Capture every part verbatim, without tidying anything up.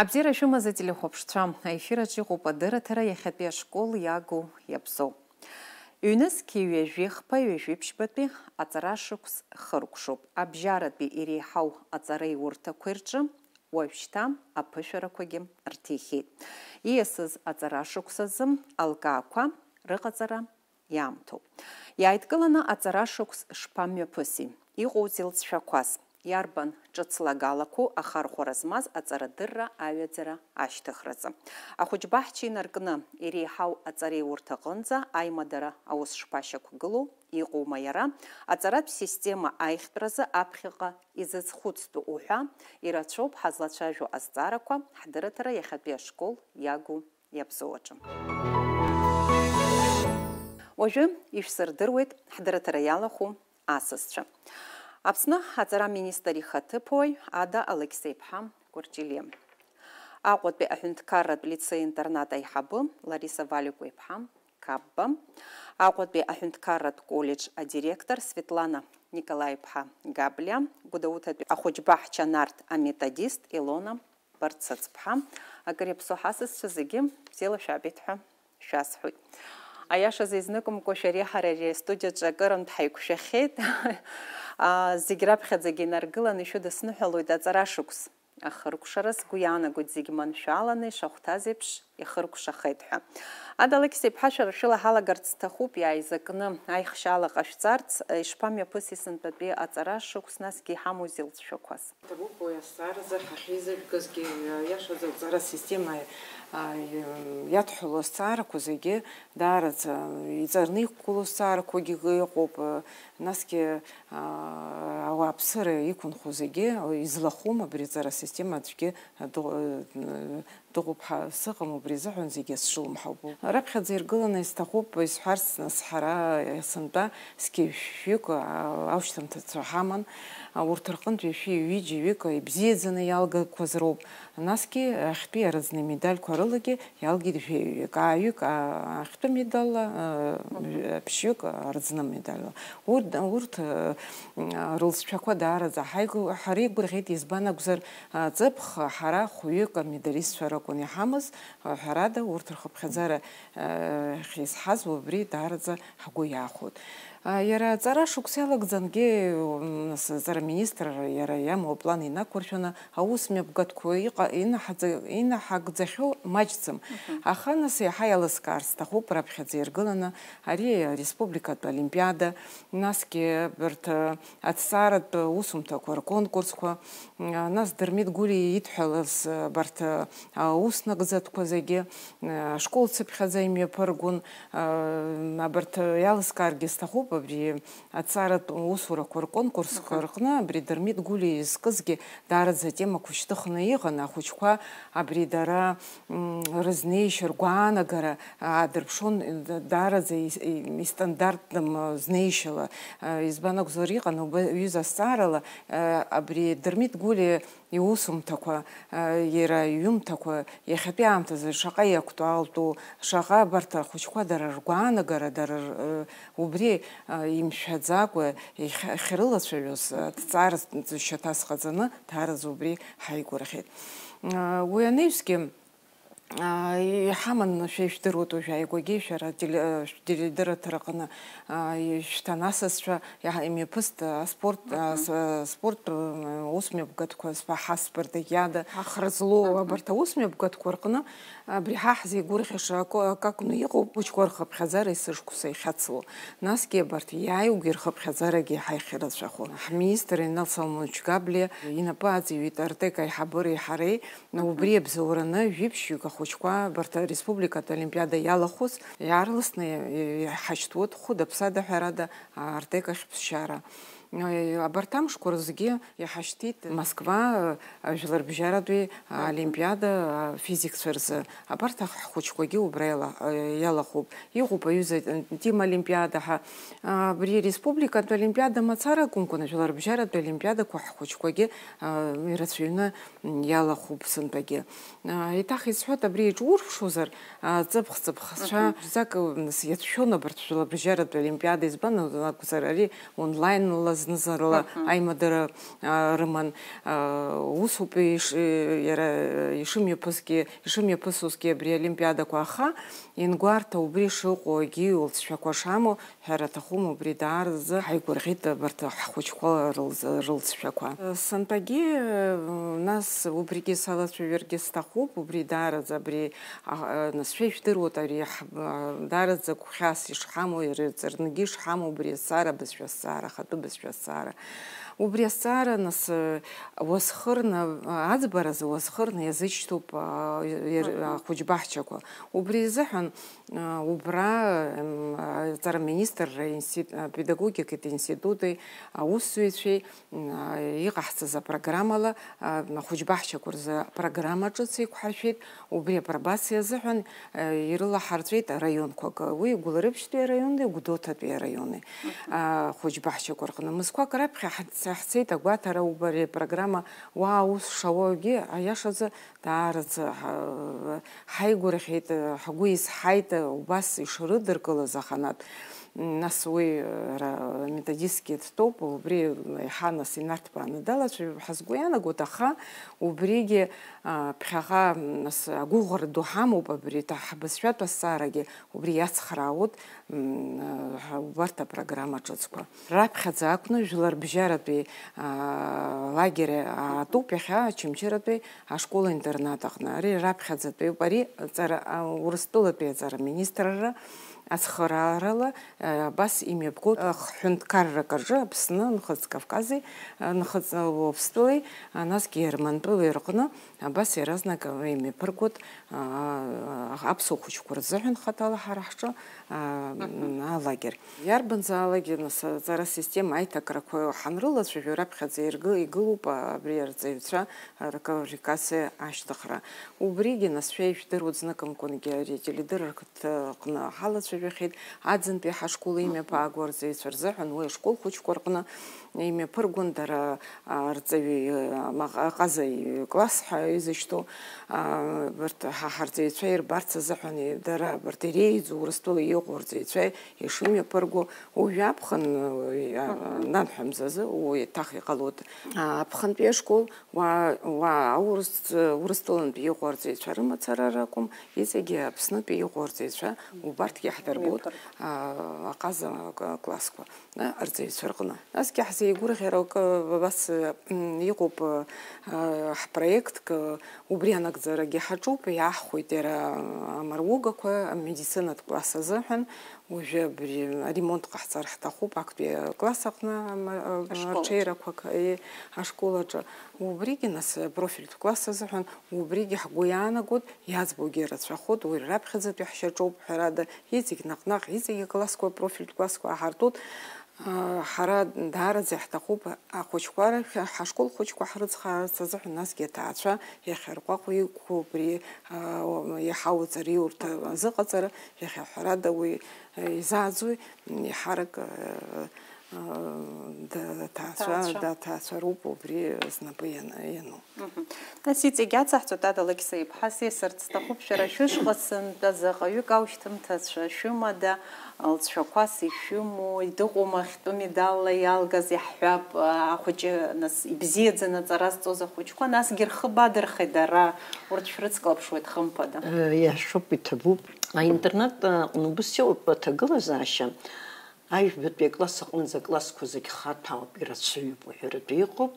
Абзиара шәымаз, ателехәаԥшцәа, аефир аҿы иҟоуп адырраҭара иахьатәи ашкол иагу иабзоу. Ҩнызқьи ҩажәи хԥа ҩажәи ԥшьбатәи аҵара шықәс хыркәшоуп. Абжьаратәи иреиҳау аҵареиурҭақәеи рҿы уажәшьҭа аԥышәарақәагьы рҭихьеит. Ииасыз аҵара шықәс азы алкаақәа рыҟаҵара иаамҭоуп. Иааидкыланы аҵара шықәс шԥамҩаԥыси? Иҟоузеи лҵшәақәас? Иарбан ҿыц лагалақәоу ахархәара змаз аҵарадырра аҩаӡара ашьҭыхразы? Ахәыҷбаҳча инаркны иреиҳау аҵареиурҭаҟынӡа аимадара аус шԥашьақәгылоу? Иҟоума иара? Аҵаратә система аихтәразы аԥхьаҟа изызхәыцтәу уҳәа ирацәоуп ҳазлацәажәо азҵаарақәа ҳдырраҭара иахьатәи ашкол иагу иабзоу аҿы. Уажәы ишәсырдыруеит ҳдырраҭара иалахәу асасцәа. Аԥсны аҵара министр ихаҭыԥуаҩ Ада Алықьса-иԥҳа Кәарҷелиа. Аҟәатәи аҳәынҭқарратә лицеи-интернат аиҳабы Лариса Валикәа-иԥҳа Кабба. Аҟәатәи аҳәынҭқарратә коллеџь адиректор Светлана Николаи-иԥҳа Габлиа, Гәдоуҭатәи ахәыҷбаҳча Нарҭ аметодист Илона Барцыцԥҳа, акыр иаԥсоу ҳасасцәа зегьы бзиала шәаабеит ҳәа шәасҳәоит. Аиашазы, изныкымкәа шәареи ҳареи ари астудиаҿы акырынтә ҳаиқәшәахьеит. А, зегь раԥхьаӡагьы инаргыланы ишәыдысныҳәалоит аҵара шықәс ахыркәшара. Сгәы иаанагоит, зегь маншәаланы ишахәҭаз еиԥш ихыркәшахеит ҳәа. Ада Алықьса-иԥҳа, шәара шәыла ҳалагарц сҭахуп, иааизакны аихшьала ҟашәҵарц, ишԥамҩаԥыси сынтәатәи аҵара шықәс, насгьы иҳамоузеи лҵшәақәас? Ҭабуп уи азҵааразы ҳахьизыжәгазгьы, иашаӡа аҵара система, а, иадҳәалоу азҵаарақәа зегьы даараӡа иҵарны иқәгылоу азҵаарақәагьы ыҟоуп, а, насгьы, а, ауааԥсыра иқәынхо зегьы излахәым абри аҵара система аӡәгьы дыҟ-, дыҟоуп ҳәа сыҟам, убри азыҳәан зегьы сшылымҳауп. Раԥхьаӡа иргыланы исҭахуп исҳәарц, нас, ҳара сынтәа зқьи жәшәҩык, а, аушьҭымҭацәа ҳаман, а, урҭ рҟынтә ҩажәи ҩыџьаҩык ибзиаӡаны иалгақәаз роуп, насгьы ахьтәи арыӡны медальқәа рылагьы иалгеит жәаҩык, ааҩык, а, ахьтәы медалла, а, ԥшьҩык арыӡны медалла. Урҭ, урҭ, а, рылҵшәақәа даараӡа ҳаигу-, ҳареигәырӷьеит, избан акәзар, а, ҵыԥх ҳара хәҩык амедалистцәа ракәын иҳамаз, а, ҳәарада, урҭ рхыԥхьаӡара, а, ахьизҳаз убри даараӡа ҳгәы иаахәоит. А, иара аҵара шықәса иалагӡангьы, м, нас, аҵара министр иара иамоу аплан инақәыршәаны, аус мҩаԥгатәқәа иҟа-, инаҳаӡа-, инаҳагӡахьоу маҷӡам. Мгм. Аха, нас, иаҳа иалыскаар сҭахуп раԥхьаӡа иргыланы ари ареспубликатә олимпиада, насгьы абарҭ, а, аҭҵааратә усумҭақәа рконкурсқәа, м, а, нас Дырмит Гәлиа идҳәалаз, а, абарҭ, а, аус нагӡатәқәа зегьы, а, ашкол цыԥхьаӡа имҩаԥыргон, а, абарҭ иалыскааргьы сҭахуп абри аҭҵааратә усурақәа рконкурсқәа Мгм. рҟны абри Дырмит Гәлиа изкызгьы даараӡа атемақәа шьҭыхны иҟан, ахәыҷқәа абри дара, м, рызнеишьа, ргәаанагара аадырԥшон, да-, даараӡа ис-, и-, истандартным, а, знеишьала. А, избан акәзар, иҟан убаҩыза азҵаарала, а, абри Дырмит Гәлиа иусумҭақәа, а, иара иҩымҭақәа иахьатәи аамҭазы шаҟа иактуалтәу, шаҟа абарҭ ахәыҷқәа дара ргәаанагара, дара р-, убри, а, имшәаӡакәа иахь-, ахьрылацәажәоз, а, ҭҵаара шьаҭас ҟаҵаны, даараӡа убри ҳаигәырӷьеит. А, уи анаҩсгьы, а, иҳаман, шәа ишәдыруеит, уажә ааигәагьы шәара теле-, а, шәтеледырраҭараҟны, а, ишәҭан асасцәа, иаҳа имҩаԥыст аспорт, а, Мгм. с-, спорт, м, ус мҩаԥгатәқәа, спа-, ҳаспартакиада. Ахра злоу Мгм. абарҭ аус мҩаԥгатәқәа рҟны, абри ҳа ҳзеигәырӷьаша акы, акы акәны иҟоуп, хәыҷқәа рхыԥхьаӡара есышықәса ихьацло. Насгьы абарҭ иааиугьы рхыԥхьаӡарагьы иаҳа ихьырацәахо. Ҳминистр Инал Салмонович Габлиа инапы аҵаҩит Артек аиҳабыреи ҳареи, Мгм. убри иабзоураны жәиԥшьҩык ахәыҷқәа абарҭ ареспубликатә олимпиада иалахәыз иаарласны иҳашьҭуеит хәыда-ԥсада ҳәарада Артек ахь ԥсшьара. Абарҭ амшқәа рзгьы иҳашьҭит Москва, а, жәларбжьаратәи, а, олимпиада, а, физикцәа рзы. Абарҭ ах-, ҳхәыҷқәагьы убра иала-, а, иалахәуп. Иҟоуп аҩыза, а, Тима олимпиада ҳәа. А, абри республикатә олимпиада мацара акәымкәан, жәларбжьаратәи олимпиадақәа ҳхәыҷқәагьы, а, ирацәаҩны, м, иалахәуп сынтәагьы. А, еиҭах исҳәоит, абри иҿурԥшузар, а, ҵыԥх-ҵыԥхцәа Мгм. ԥшӡак, м, с-, иацәшәон абарҭ жәларбжьаратә олимпиада, избан акәзар, ари онлайн-ла Зны-зынла аимадара, а, рыман, а, усоуп иш-, иара ишымҩаԥысгьы, ишымҩаԥысуазгьы абри аолимпиадақәа, аха иангәарҭа убри шыҟоу, егьи лҵшәақәа шамоу ҳәара аҭахума, убри даараӡа ҳаигәырӷьеит абарҭ ҳхәыҷқәа рылҵ-, рылҵшәақәа. Сынтәагьы, нас убригьы салацәажәаргьы сҭахуп, убри даараӡа абри, а, а, нас шәа ижәдыруеит ари ҳ-, а, даараӡа гәхьаас ишҳамоу, ирҵарныгьы ишҳамоу убри азҵаара, бызшәа азҵаара, ахатәы бызшәа азҵаара. Убри азҵаара, нас, э, уасхырны, э, аӡбаразы уасхырны иазышьҭоуп, а, иар-, ахәыҷбаҳчақәа. Убри изыҳәан, э, убра, м, аҵара министрра инстит-, апедагогикатә институти аусзуҩцәеи, м, а, иҟаҳҵаз апрограммала, а, ахәыҷбаҳчақәа рзы апрограмма ҿыц еиқәҳаршәеит. Убри апробациа азыҳәан, э, ирылаҳарҵәеит араионқәак, уи Гәылрыԥшьтәи араиони Гәдоуҭатәи араиони, а, хәыҷбаҳчақәа рҟны. Мызқәак раԥхьа ҳац-, ҳцеит агәаҭара, убри апрограмма уа аус шауагьы, аиашазы, даараӡа ҳа-, ҳаигәырӷьеит, ҳгәы изҳаит, убас ишрыдыркылаз аханатә. Нас уи, ара, методистгьы дтәоуп, убри еиҳа нас инарҭбааны далацәажәап ҳәа сгәы иаанагоит, аха убригьы, а, ԥхьаҟа, нас, агәыӷра ду ҳамоуп, абри ҭа-, ҳбызшәатә азҵаарагьы убри иацхраауеит, м, а, убарҭ апрограмма ҿыцқәа. Раԥхьаӡа акәны жәларбжьаратәи, а, лагер аатәуп иахьа Очамчыратәи ашкол-интернат аҟны. Ари раԥхьаӡатәиуп, ари аҵара, а, Урыстәылатәи аҵара министрра ацхыраарала, э, абас имҩаԥгоуп, э, хҳәынҭқаррак аҿы Аԥсны, Нхыҵ Кавкази, э, Нхыҵ Уаԥстәылеи, э, насгьы Германтәылеи рҟны абас иаразнак имҩаԥыргоит, э, аԥсуа хәыҷқәа рзыҳәан хаҭала ҳара ҳҿы, э, алагер. Иарбанзаалакгьы нас аҵара система аиҭакрақәа ҳанрылацәажәо, раԥхьаӡа иргы-, игылоуп абри арҵаҩцәа рквалификациа ашьҭыхра. Убригьы нас шәа ижәдыруеит, зныкымкәангьы ари ателедырра аҟны ҳалацәажәахьеит, аӡынтәи ҳашкол имҩаԥааго арҵаҩцәа рзыҳәан уи ашкол хәыҷқәа рҟны имҩаԥыргон дара, а, арҵаҩы, а, ма-, аҟаза икласс ҳәа изышьҭоу, а, абарҭ ҳа ҳарҵаҩцәа ирбарц азыҳәан и-, дара абарҭ иреиӷьӡоу Урыстәыла иҟоу арҵаҩцәа ишымҩаԥырго, уажәы аԥхын, а, нанҳәамзазы уи еиҭах иҟалоит. А, аԥхынтәи ашкол Уа, уа аурыс, Урыстәылантәи иҟоу арҵаҩцәа рымацара ракәым, иҵегьы Аԥснытәи иҟоу арҵаҩцәа убарҭгьы ҳдырбоит, а, аҟаза к-, классқәа, а, арҵаҩцәа рҟны. Насгьы ҳзеигәырӷьароу акы абас, м, иҟоуп, а, ҳпроектк, а, убри анагӡарагьы ҳаҿуп, иаҳхәеит иара амаругақәа, амедицинатә класс азыҳәан, Уажәы абри аремонт ҟаҳҵар ҳҭахуп, актәи акласс аҟны ама-, а-, Ашкол аҿы. Арҽеирақәак, е, ашкол аҿы. Убригьы, нас, апрофильтә класс азыҳәан, убригьы ҳгәы иаанагоит, иаӡбогьы рацәахоит, уи раԥхьаӡатәи ҳшьаҿоуп, ҳәарада, иҵегь наҟ-наҟ, иҵегь аклассқәа, апрофильтә классқәа аҳартуеит. А, ҳара даараӡа иаҳҭахуп ахәыҷқәа рахь, ҳашкол хәыҷқәа ҳрыцхраарц азыҳәан, насгьы аҭаацәа иахьарҟәаҟәа иқәу убри, а, иаҳауаҵар иурҭа азыҟаҵара, Иахьа ҳәарада уи, э, изааӡои, м, еиҳарак, э, э, да-, ҭаацәа, Ҭаацәа. Да, ҭаацәа роуп убри знапы иан-, иану. Мгм. Нас иҵегь ацаҳҵоит, Ада Алықьса-иԥҳа, сеисырц сҭахуп, шәара шәышҟа сынтәа заҟаҩык аушьҭымҭацәа шәымада, лҵшәақәас ишәымоу, дыҟоума ахьтәы медалла иалгаз, иаҳҳәап, ахәыҷы, нас, ибзиаӡаны аҵара зҵоз ахәыҷқәа, насгьы рхы бадырхеит дара, урҭ шәрыцклаԥшуеит, хымԥада. Э, иашоуп, иҭабуп. Аинтернат аҟны убыс иоуп аҭагылазаашьа. Ажәбатәи акласс аҟынӡа аклассқәа зегь хаҭәаауп, ирацәаҩуп уҳәаратәы иҟоуп.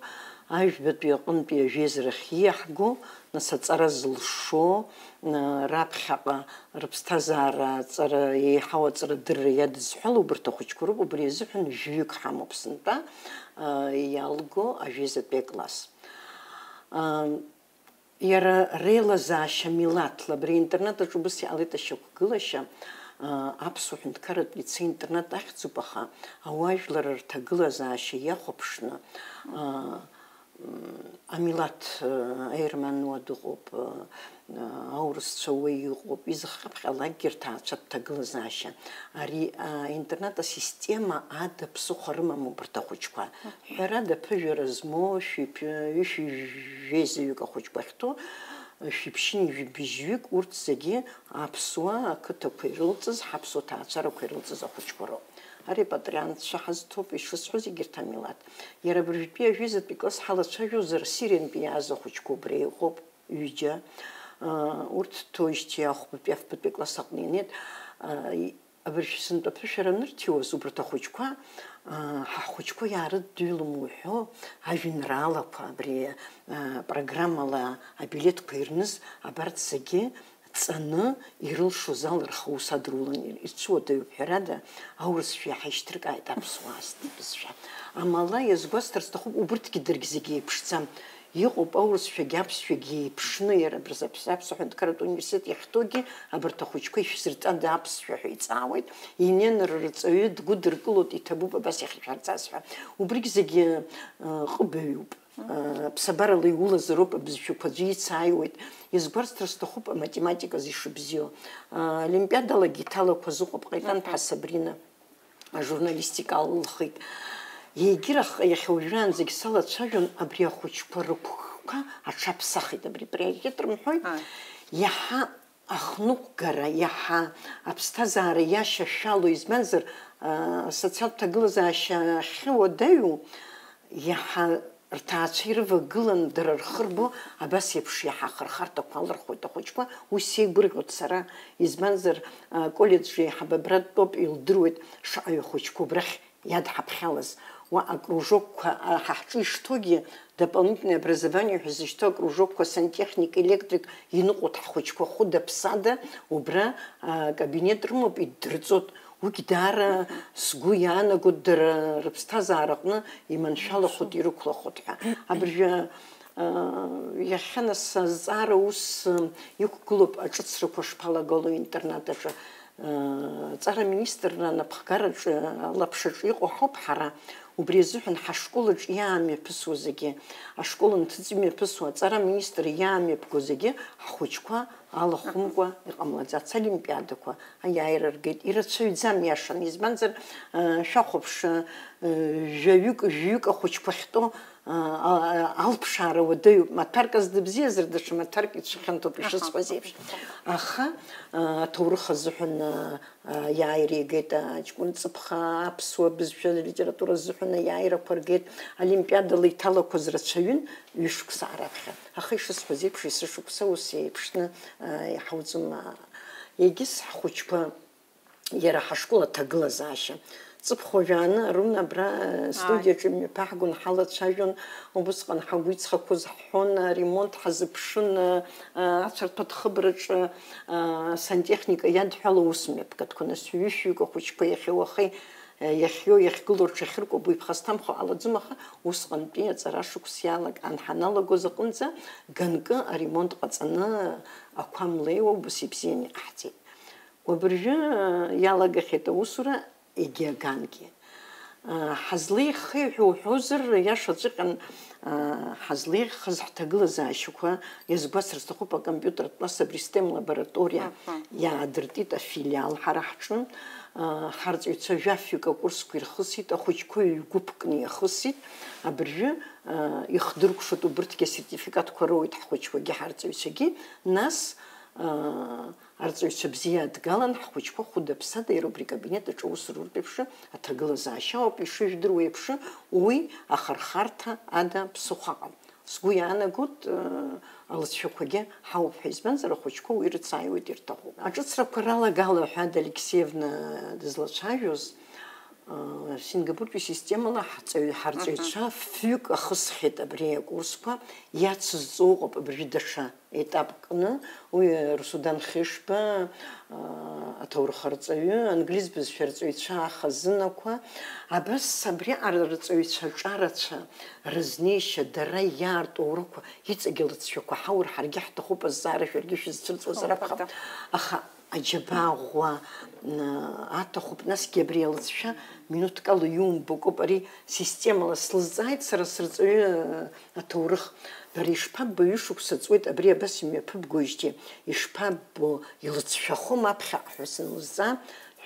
Ажәбатәи аҟынтәи ажәеизарахь ииаҳго, нас, аҵара зылшо, ы, раԥхьаҟа рыԥсҭазаара аҵара, еиҳау аҵарадырра иадызҳәало убарҭ ахәыҷқәа роуп, убри азыҳәан жәаҩык ҳамоуп сынтәа, ы, иалго ажәеизатәи акласс. Ы, Иара реилазаашьа милаҭла, абри аинтернет аҿы убыс иҟалеит ашьақәгылашьа, аа, аԥсуа ҳәынҭқарратә лицеи-интернат ахьӡуп, аха ауаажәлар рҭагылазаашьа иахәаԥшны, аа, м, амилаҭ, аа, аерман уа дыҟоуп, аа, аурысцәа уа иҟоуп, изахҟьа-ԥхьаҟьалакгьы рҭаацәа рҭагылазаашьа. Ари, аа, интернет асистема ада ԥсыхәа рымам убарҭ ахәыҷқәа. Ҳәарада, аԥыжәара змоу шәиԥ-, ҩышәи жәеизаҩык ахәыҷқәа ахьҭоу, шәиԥшьыни жәибжьҩык, урҭ зегьы аԥсуа ақыҭақәа ирылҵыз, ҳаԥсуа ҭаацәарақәа ирылҵыз ахәыҷқәа роуп. Арепатриантцәа ҳазҭоуп, ишысҳәоз, егьырҭ амилаҭ. Иара абыржәтәи ажәизатәи класс ҳалацәажәозар, Сириантәи иааз ахәыҷқәа убра иҟоуп, ҩыџьа. Урҭ ҭоижьҭеи ахәбатәи, афбатәи класс аҟны инеит. Абыржә сынтәа аԥышәара анырҭиуаз, убарҭ ахәыҷқәа, ҳа ҳхәыҷқәа иаарыдҩылом уҳәо, ажәеинраалақәа абри программала абилеҭқәа ирныз абарҭ зегьы ҵаны, ирылшоз ала рхы аус адырулан ир-, ирцәуадаҩуп, ҳәарада, аурысшәа иаҳа ишьҭыркааит аԥсуаа зҭатәызшәа. Амала, иазгәасҭар сҭахуп, убырҭгьы даргьы зегьы еиԥшӡам. Иҟоуп аурысшәагьы аԥсшәагьы еиԥшны, иара абри аԥс-, аԥсуа ҳәынҭқарратә университет иахьтәоугьы абарҭ ахәыҷқәа ишәзырҵада аԥсшәа ҳәа иҵаауеит, инеины рырҵаҩы дгәыдыркылоит, иҭабуп абас иахьышәарҵаз ҳәа. Убригь зегьы, ы, ҟыбаҩуп. Ԥсабарала иулазароуп, абызшәақәа аӡәы ицааиуеит. Иазгәарҭар сҭахуп аматематиказ ишыбзиоу. Олимпиадалагьы иҭалақәаз ыҟоуп, Ҟаиҭанԥҳа Сабрина, ажурналистика алылхит. Егьирахь, иахьа уажәраанӡагь салацәажәон, абри ахәыҷқәа рыгәқәа аҽаԥсахит, абри приоритет рымҳәои. Ааи. Иаҳа ахныҟәгара, иаҳа аԥсҭазаара иашьашәало, избанзар, асоциалтә ҭагылазаашьа ахьуадаҩу, иаҳа рҭаацәа ирывагылан, дара рхы рбо, абас еиԥш иаҳа ахырхарҭақәа алырхуеит ахәыҷқәа, ус сеигәырӷьоит сара, избанзар, аколлеџь еиҳаб абра дтәоуп, илдыруеит шаҟаҩ ахәыҷқәа убрахь иадҳаԥхьалаз. Уа акружокқәа, а, ҳа ҳҿы ишҭоугьы, дополнительное образование ҳәа зышьҭоу акружокқәа, сантехник, электрик иныҟәоит ҳхәыҷқәа хәыда-ԥсада, убра, а, кабинет рымоуп, иддырҵоит. Уигь даара сгәы иаанагоит, дара рыԥсҭазаараҟны иманшәалахоит, ирықәлахоит ҳәа. Абыржәы, а, иахьа нас азҵаара ус, а, иқәгылоуп аҿыцрақәа шԥалагало интернат аҿы. Аҵара аминистрра анапхгараҿы, алаԥшаҿы иҟоу ҳауп ҳара. Убри азыҳәан ҳашкол аҿы иаамҩаԥысуа зегьы, ашкол нҭыҵ имҩаԥысуа аҵара аминистр иаамҩаԥго зегьы ҳхәыҷқәа алахәымкәа иҟамлаӡац. Олимпиадақәа аиааира ргеит, ирацәаҩӡам, иашан. Избанзар, шәахәаԥш, жәаҩык, жәҩык ахәыҷқәа ахьтәоу, а, а, алԥшаара уадаҩуп, маҭәарк азы дыбзиазар, даҽа маҭәарк ицәыхьанҭоуп, ишысҳәаз еиԥш. Аха, а, аҭоурых азыҳәан, а, а, иааира игеит аҷкәын ҵыԥха, аԥсуа бызшәа литература азыҳәан аиааирақәа ргеит, олимпиадала иҭалақәаз рацәаҩын, ҩышықәса раԥхьа. Аха, ишысҳәаз еиԥш, есышықәса ус еиԥшны, а, иҳауӡом, а, егьыс ҳхәыҷқәа. Иара ҳашкол аҭагылазаашьа. Ҵыԥх уажәааны Аруна абра, ааи, студиаҿы имҩаԥаҳгон, ҳалацәажәон, убысҟан ҳагәы иҵхақәоз ҳҳәон, аремонт ҳазыԥшын, а, ацәарҭәа ҭхыбраҿы, а, сантехника иадҳәалоу ус мҩаԥгатәқәа, нас ҩышәҩык ахәыҷқәа иахьеи уахеи, а, иахьиоу, иахьгылоу рҽахьыркәабо иԥхасҭамхо ҟалаӡом, аха усҟантәи аҵара шықәс иалак-, ан-, ҳаналагоз аҟынӡа ганкы аремонт ҟаҵаны ақәа млеиуа убас ибзианы иҟаҳҵеит. Уабыржәы иалагахьеит аусура егьи агангьы. Ҳазлеихеи ҳәа уҳәозар, иашаҵәҟьан, ҳазлеихаз ҳҭагылазаашьақәа, иазгәасҭар сҭахуп, акомпиутертә класс абри STEM лабораториа, мгм, иаадыртит афилиал ҳара ҳҿы. Ҳарҵаҩцәа жәафҩык акурсқәа ирхысит, ахәыҷқәа ҩ-гәыԥкны иахысит. Абыржәы ихдыркәшоит, убырҭгьы асертификатқәа роуеит ҳхәыҷқәагьы ҳарҵаҩцәагьы. Нас, Арҵаҩцәа бзиа адгалан, ҳхәыҷқәа хәыда-ԥсада иара убри акабинет аҿы аус руртә еиԥш аҭагылазаашьа ауп, ишыжәдыруа еиԥш, уи ахырхарҭа ада ԥсыхәа ыҟам. Сгәы иаанагоит, алыҵшәақәагьы ҳауп ҳәа, избанзар, ахәыҷқәа уи рыцааиуеит, ирҭахуп. Аҿыцрақәа ралагала, ҳәа Алексеевна дызлацәажәоз, Сингапуртәи системала ҳҵаҩ-, ҳарҵаҩцәа фҩык ахысхьеит абри акурсқәа, иацызҵо ыҟоуп абыржәы даҽа етап кны, уи Русудан Хьышба, аҭоурых арҵаҩы, англиз бызшәа арҵаҩцәа ахазынақәа, абас абри арҵаҩцәа ҿарацәа рызнеишьа, дара иаарту аурықәа, иҵегь алыҵшәақәа ҳаур, ҳаргьы ҳҭахуп азҵаара, шәаргьы шәызцәырҵуазар акәхап. Аха Аџьабаа ӷәӷәа, м, аҭахуп, насгьы абри алыҵшәа минуҭк ала иумбакәуп, ари системала слызҵааит сара сырҵаҩы, э, аҭоурых. Бара ишԥаббо, ҩышықәса ҵуеит абри абас имҩаԥыбгоижьҭеи, ишԥаббо, илыҵшәахом аԥхьаҟа ҳәа санлызҵаа,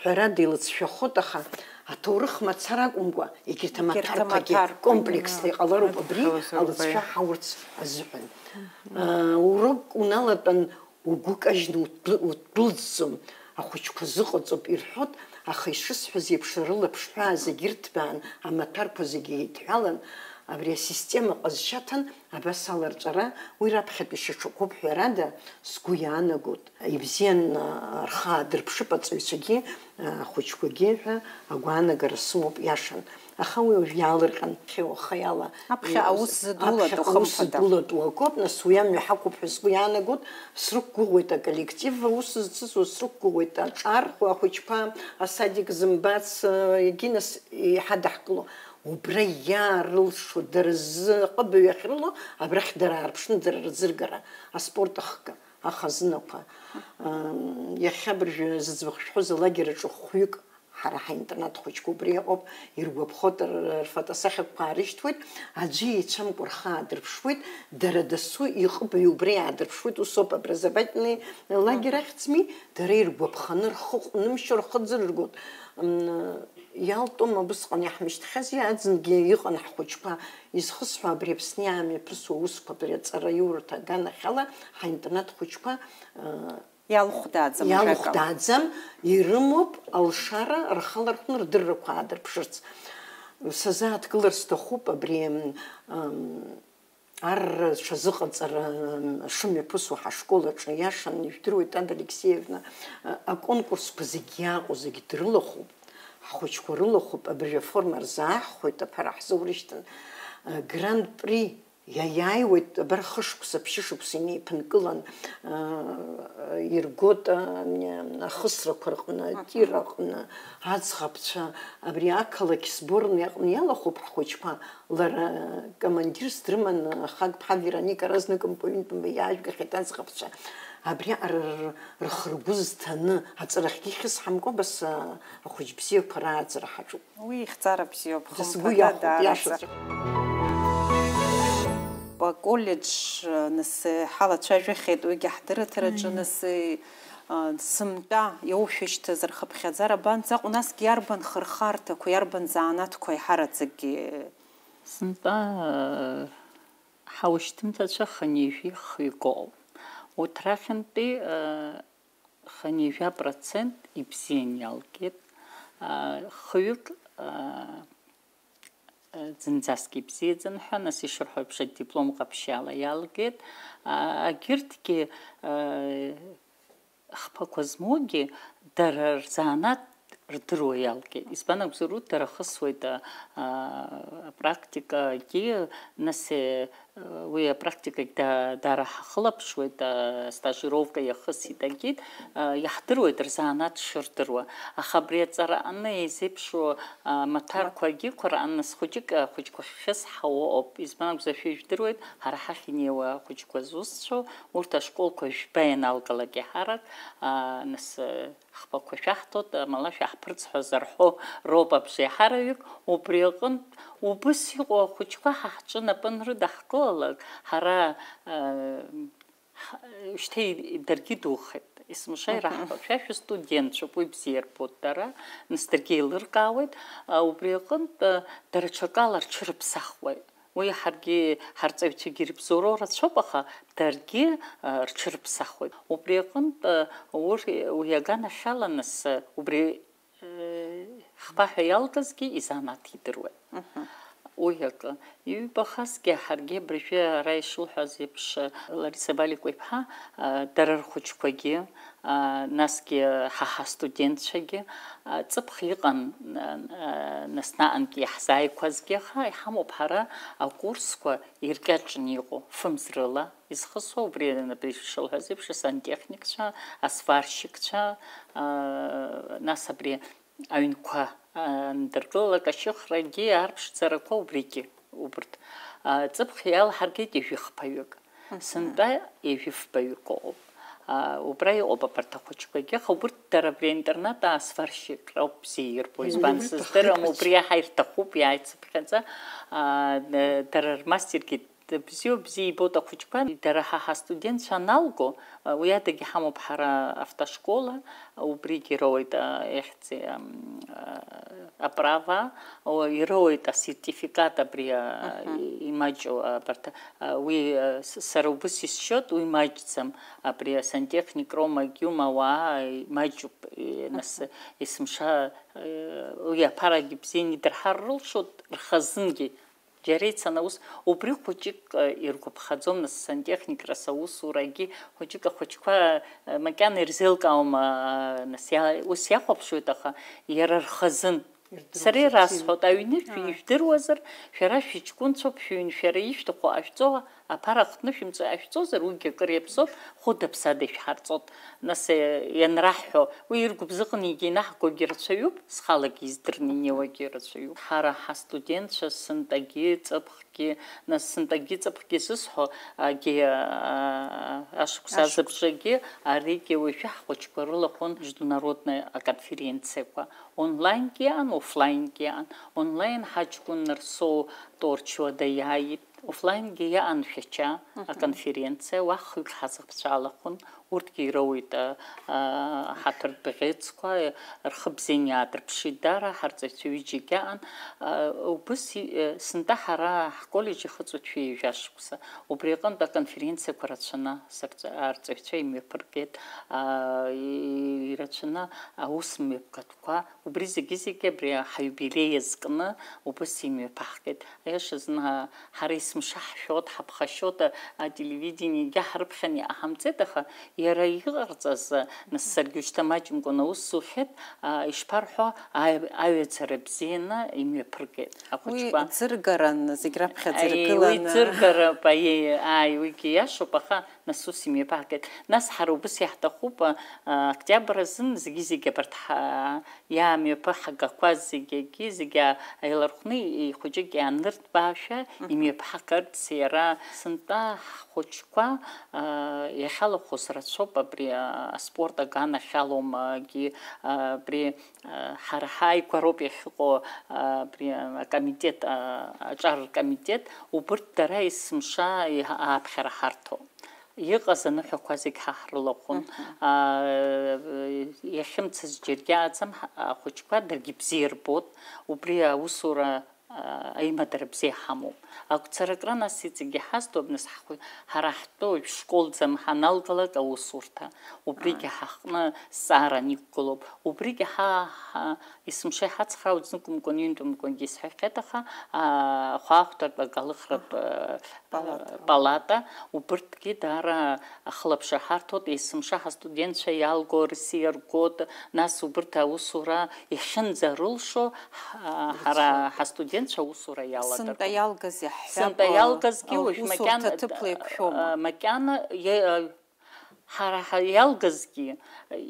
ҳәарада, илыҵшәахоит, аха аҭоурых мацара акәымкәа, егьырҭ, егьырҭ амаҭәарқәагьы амаҭәарқәагьы, комплексла, а, иҟалароуп абри, адгылазароуп, алыҵшәа, аиа, ҳаурц азыҳәан. Мгм. А, урок уналатәан, угәы кажьны удәы-, удәылҵӡом, ахәыҷқәа зыҟаҵоуп ирҳәоит, Аха ишысҳәаз еиԥш, рылаԥш ҳәаа зегьы ирҭбаан, амаҭәарқәа зегьы еидҳәалан, абри асистема ҟазшьа аҭан, абас аларҵәара, уи раԥхьатәи шьаҿақәоуп, ҳәарада, сгәы иаанагоит. Ибзиан, а, рхы аадырԥшып аҵаҩцәагьы, а, ахәыҷқәагьы ҳәа агәаанагара сымоуп, иашан. Аха уи уажә иаалырҟьан, хьи уаха иала. Аԥхьа аус зыдулатәу, аԥхьа аус хымԥада, зыдулатәу акоуп, нас уи амҩа ҳақәуп ҳәа сгәы иаанагоит, срықәгәыӷуеит аколлектив, аус зцызуа срықәгәыӷуеит, аҿар, ахәыҷқәа, асадик зымбац, егьи нас иҳадаҳкыло. Убра иаарылшо, дара рзы аҟыбаҩ ахьрылоу, абрахь дара аарԥшны дара рзыргара, аспорт ахкы, ахазынақәа. Иахьа абыржәы зыӡбахә шәҳәоз алагер аҿы хәҩык ҳара ҳаинтернат хәыҷқәа убри иҟоуп, иргәаԥхоит, р-, рфотосахьақәа аарышьҭуеит, аӡәы еицәамкәа рхы аадырԥшуеит, дара дасу иҟыбаҩ убра иаадырԥшуеит, усоуп образовательный лагер ахьӡми, дара иргәаԥханы рхы ҟәнымшьо рхы ӡырыргоит. М, иалтәым абысҟан иаҳмышьҭхьази, аӡынгьы иҟан ҳхәыҷқәа. Изхысҳәо абри Аԥсны иаамҩаԥысуа аусқәа, абри аҵараиурҭа аганахьала ҳаинтернат хәыҷқәа, ы, Иалхәдааӡам, ажәакала. Иалхәдааӡам, ирымоуп алшара рхы алархәны рдыррақәа аадырԥшырц. Сазааҭгылар сҭахуп абри, м, ар рҽазыҟаҵара, м, шымҩаԥысуа ҳашкол аҿы. Иашан, ижәдыруеит, Ада Алексеевна, а, аконкурсқәа зегь иааҟоу зегь дрылахәуп, ҳхәыҷқәа рылахәуп, абыржәы аформа рзааҳхәоит, аԥара ҳзаурышьҭын. А, Гран-при иаиааиуеит, абар, хышықәса, ԥшьышықәса инеиԥынкылан, а, иргоит, а, ахысрақәа рҟны, атир аҟны, аӡӷабцәа, абри ақалақь сборни аҟны иалахәуп ҳхәыҷқәа. Лара командирс дрыманы, Хагԥҳа Вероника разныкымкәа ҩынтәымба иаажәгахьеит аӡӷабцәа. Абриаҟара р-, рхы-ргәы зҭаны, аҵарахьгьы ихьысҳамкәа, абас, а, ахәыҷ бзиақәа рааӡара ҳаҿуп. Уи ихьӡара бзиоуп, сгәы хымԥада, иахәоит, даараӡа. Иашаҵәҟьа. Аколлеџь, нас, ҳалацәажәахьеит, уигьы ҳдырраҭараҿы, нас, а, сынтәа иоушәышьҭыз рхыԥхьаӡара абанӡаҟоу, насгьы иарбан хырхарҭақәа, иарбан занааҭқәа аиҳараӡакгьы? Сынтәа, э, ҳаушьҭымҭацәа хынҩажәи хҩык ыҟоуп. Урҭ рахьынтәи, э, хынҩажәа процент ибзиан иалгеит. Э, хҩык, э, э, зынӡаск ибзиаӡан ҳәа, нас ишырҳәо еиԥш, адиплом ҟаԥшьала иалгеит. Э, агьырҭгьы, э, хԥақәа змоугьы дара рзанааҭ рдыруа иалгеит. Избан акәзар, урҭ дара хысуеит, а, а, апрактикагьы, нас, э, уи апрактикагь да-, дара ҳахылаԥшуеит, а, стажировка иахысит, агьит, а, иаҳдыруеит рзанааҭ шырдыруа. Аха абри аҵара аҟны еизеиԥшу, а, маҭәарқәагьы Қәаран, нас хәыҷык, а, хәыҷқәа ахьхьысҳауа ыҟоуп. Избан акәзар, шәа ижәдыруеит, ҳара ҳахь инеиуа ахәыҷқәа зусҭцәоу, урҭ ашколқәа жәба ианалгалак еиҳарак, аа, нас, хԥақәа шәаҳҭоит, амала шәаҳԥырҵ ҳәа зарҳәо роуп абжеиҳараҩык, убри аҟынтә убыс иҟоу ахәыҷқәа ҳа ҳҿы напы анрыдаҳкылалак, ҳара, аа, ҳ-, шьҭа и-, даргьы идухеит, есымша ираҳҳәо, шәа шәыстудентцәоуп, уи бзиа ирбоит дара, нас даргьы еилыркаауеит, а, убри аҟынтә, а, дара ҽакала рҽырыԥсахуеит. Уи ҳаргьы, ҳарҵаҩцәагьы ирыбзоуроу рацәоуп, аха даргьы, а, рҽырыԥсахуеит. Убри аҟынтә, а, ур-, уи аганахьала нас, а, убри, э, хԥа ҳәа иалгазгьы изанааҭ идыруеит. Уи акы. Иҩбахазгьы ҳаргьы абыржәы ара ишылҳәаз еиԥш, Лариса Баликәа-иԥҳа, а, дара рхәыҷқәагьы, а, насгьы ҳа ҳастудентцәагьы, а, ҵыԥх иҟан, а, а, нас наҟынтәи иаҳзааиқәазгьы, аха иҳамоуп ҳара акурсқәа иркьаҿны иҟоу, фымз рыла изхысуа, убри, абри шылҳәаз еиԥш, асантехникцәа, асварщикцәа, а, нас абри аҩнқәа, а, андыркылалак, ашьыхрагьы, арԥшӡарақәа убригьы, убырҭ. А, ҵыԥх иалҳаргеит ҩажәи хԥаҩык. Сынтәа ҩажәи фбаҩык ыҟоуп. А, убра иҟоуп абарҭ ахәыҷқәагьы, аха убырҭ дара абри аинтернат аасварщик роуп бзиа ирбо. Избан, сыздырам, убри иаҳа ирҭахуп, иааицыԥхьаӡа. А, д-, дара рмастергьы дыбзиоуп, бзиа ибоит ахәыҷқәа. Дара ҳа ҳастудентцәа аналго, а, уи адагьы ҳамоуп ҳара автошкола, убригьы ироуеит, а, ихьӡи, ам, а, аправа, о, ироуеит асертификат абри, а, и-, маҷу абарҭ, а, уи, а, с-, сара убыс исшьоит, уи маҷӡам, абри асантехник Рома Гиума ауаа, и, маҷуп, и, нас, есымша, э, уи аԥарагьы бзианы идырҳар рылшоит, рхазынгьы. Џьара ицаны аус, убри хәыҷык, э, иргәаԥхаӡом, нас, сантехникра саусурагьы, хәыҷык ахәыҷқәа, э, макьана ирзеилкаауам, а, нас, иа-, ус иахәаԥшуеит, аха иара рхазын. Сара ирасҳәоит, аҩны шәи-, ижәдыруазар, шәара шәыҷкәынцәоуп, шәыҩн шәара ишәҭаху ашәҵо, аԥара ахҭны шәымҵәа-, ашәҵозар, уигьы акыр иаԥсоуп, хәыда-ԥсада ишәҳарҵоит. Нас, э, ианраҳҳәо, уи иргәыбзыӷны иагьинаҳгогьы рацәаҩуп, схалагьы издырны инеиуагьы рацәаҩуп. Ҳара ҳастудентцәа сынтәагьы ҵыԥх Ки-, нас сынтәагьы ҵыԥхгьы зысҳәо, агьи, а, ашықәс Ашықәс. Азыбжагьы, аригьы уажәы ҳхәыҷқәа рылахәын международная аконференциақәа. Онлайнгьы иаан, офлайнгьы иаан. Онлайн ҳаҷкәын Нарсоу Торчуа даиааит. Офлайнгьы иаан Шәача Мгм. аконференциа, уа хҩык ҳазыԥшаалахәын. Урҭгьы ироуеит, а, а, ҳаҭыртә бӷьыцқәа, рхы бзианы иаадырԥшит дара, ҳарҵаҩцәа ҩыџьагьы аан. А, убыс и-, э, сынтәа ҳара ҳколлеџь ихыҵуеит ҩажәа шықәса. Убри аҟынтә аконференциақәа рацәаны сырҵ-, арҵаҩцәа имҩаԥыргеит, а, и-, ирацәаны аус мҩаԥгатәқәа. Убри зегьы-зегьы абри ҳаиубилеи азкны убыс имҩаԥаҳгеит. Аиашазы, ҳара есымша ҳшәоит, ҳаԥхашьоит, ателевидениагьы ҳрыԥхьан иҟаҳамҵеит, аха иара иҟарҵаз, нас, саргьы ушьҭа маҷымкәан аус зухьеит, а, ишԥарҳәо, аи-, аҩаӡара бзианы имҩаԥыргеит Уи ахәыҷқәа. ӡыргаран, зегь раԥхьаӡа Аи, уи иргыланы. ӡыргароуп, аиеи, ааи, уигьы иашоуп, аха нас ус имҩаԥаҳгеит. Нас ҳара убыс иаҳҭахуп, а, октиабр азын зегьы-зегь абарҭ ҳа-, иаамҩаԥаҳгақәаз зегьы, зегьы еилархәны ихәыҷык иааныртәбаашәа Мгм. имҩаԥаҳгарц иара сынтәа ҳхәыҷқәа, а, иахьалахәыз рацәоуп, абри, а, аспорт аганахь алоумагьы, а, абри, а, ҳара ҳааигәа роуп иахьыҟоу, а, абри, а, акомитет, а, аҿар ркомитет, убырҭ дара есымша иҳа-, ааԥхьара ҳарҭо. Иҟаз аныҳәақәа зегь ҳа ҳрылахәын. Мгм. Аа, иахьымцаз џьаргьы ааӡам, ҳа-, ахәыҷқәа даргьы бзиа рбот, убри аусура, аа, аимадара бзиа ҳамоуп. Агәцаракра нас иҵегьы ҳазҭоуп, нас ҳхәы-, ҳара ҳтәы школӡам ҳаналгалак аусурҭа, убригьы Ааи. ҳаҟны зҵааран иқәгылоуп. Убригьы ҳа, ҳа, есымша иҳацхраауеит, зныкымкәан, ҩынтәымкәангьы исҳәахьеит, аха, аа, ахәаахәҭратә агалыхратә, Аҳа. аа, Палата. палата, убырҭгьы даара ахылаԥшра ҳарҭоит, есымша ҳастудентцәа иалго, рсиа ргот, нас убырҭ аусура иахьынӡарылшо, ҳа-, ҳара Рацәоуп. ҳастудентцәа аусура иаладырхәон. Сынтәа иалгаз иаҳҳәап, Сынтәа иалгазгьы уажә аусурҭа макьана, ҭыԥла еиқәшәома? макьана, е-, ҳара ҳа-, иалгазгьы,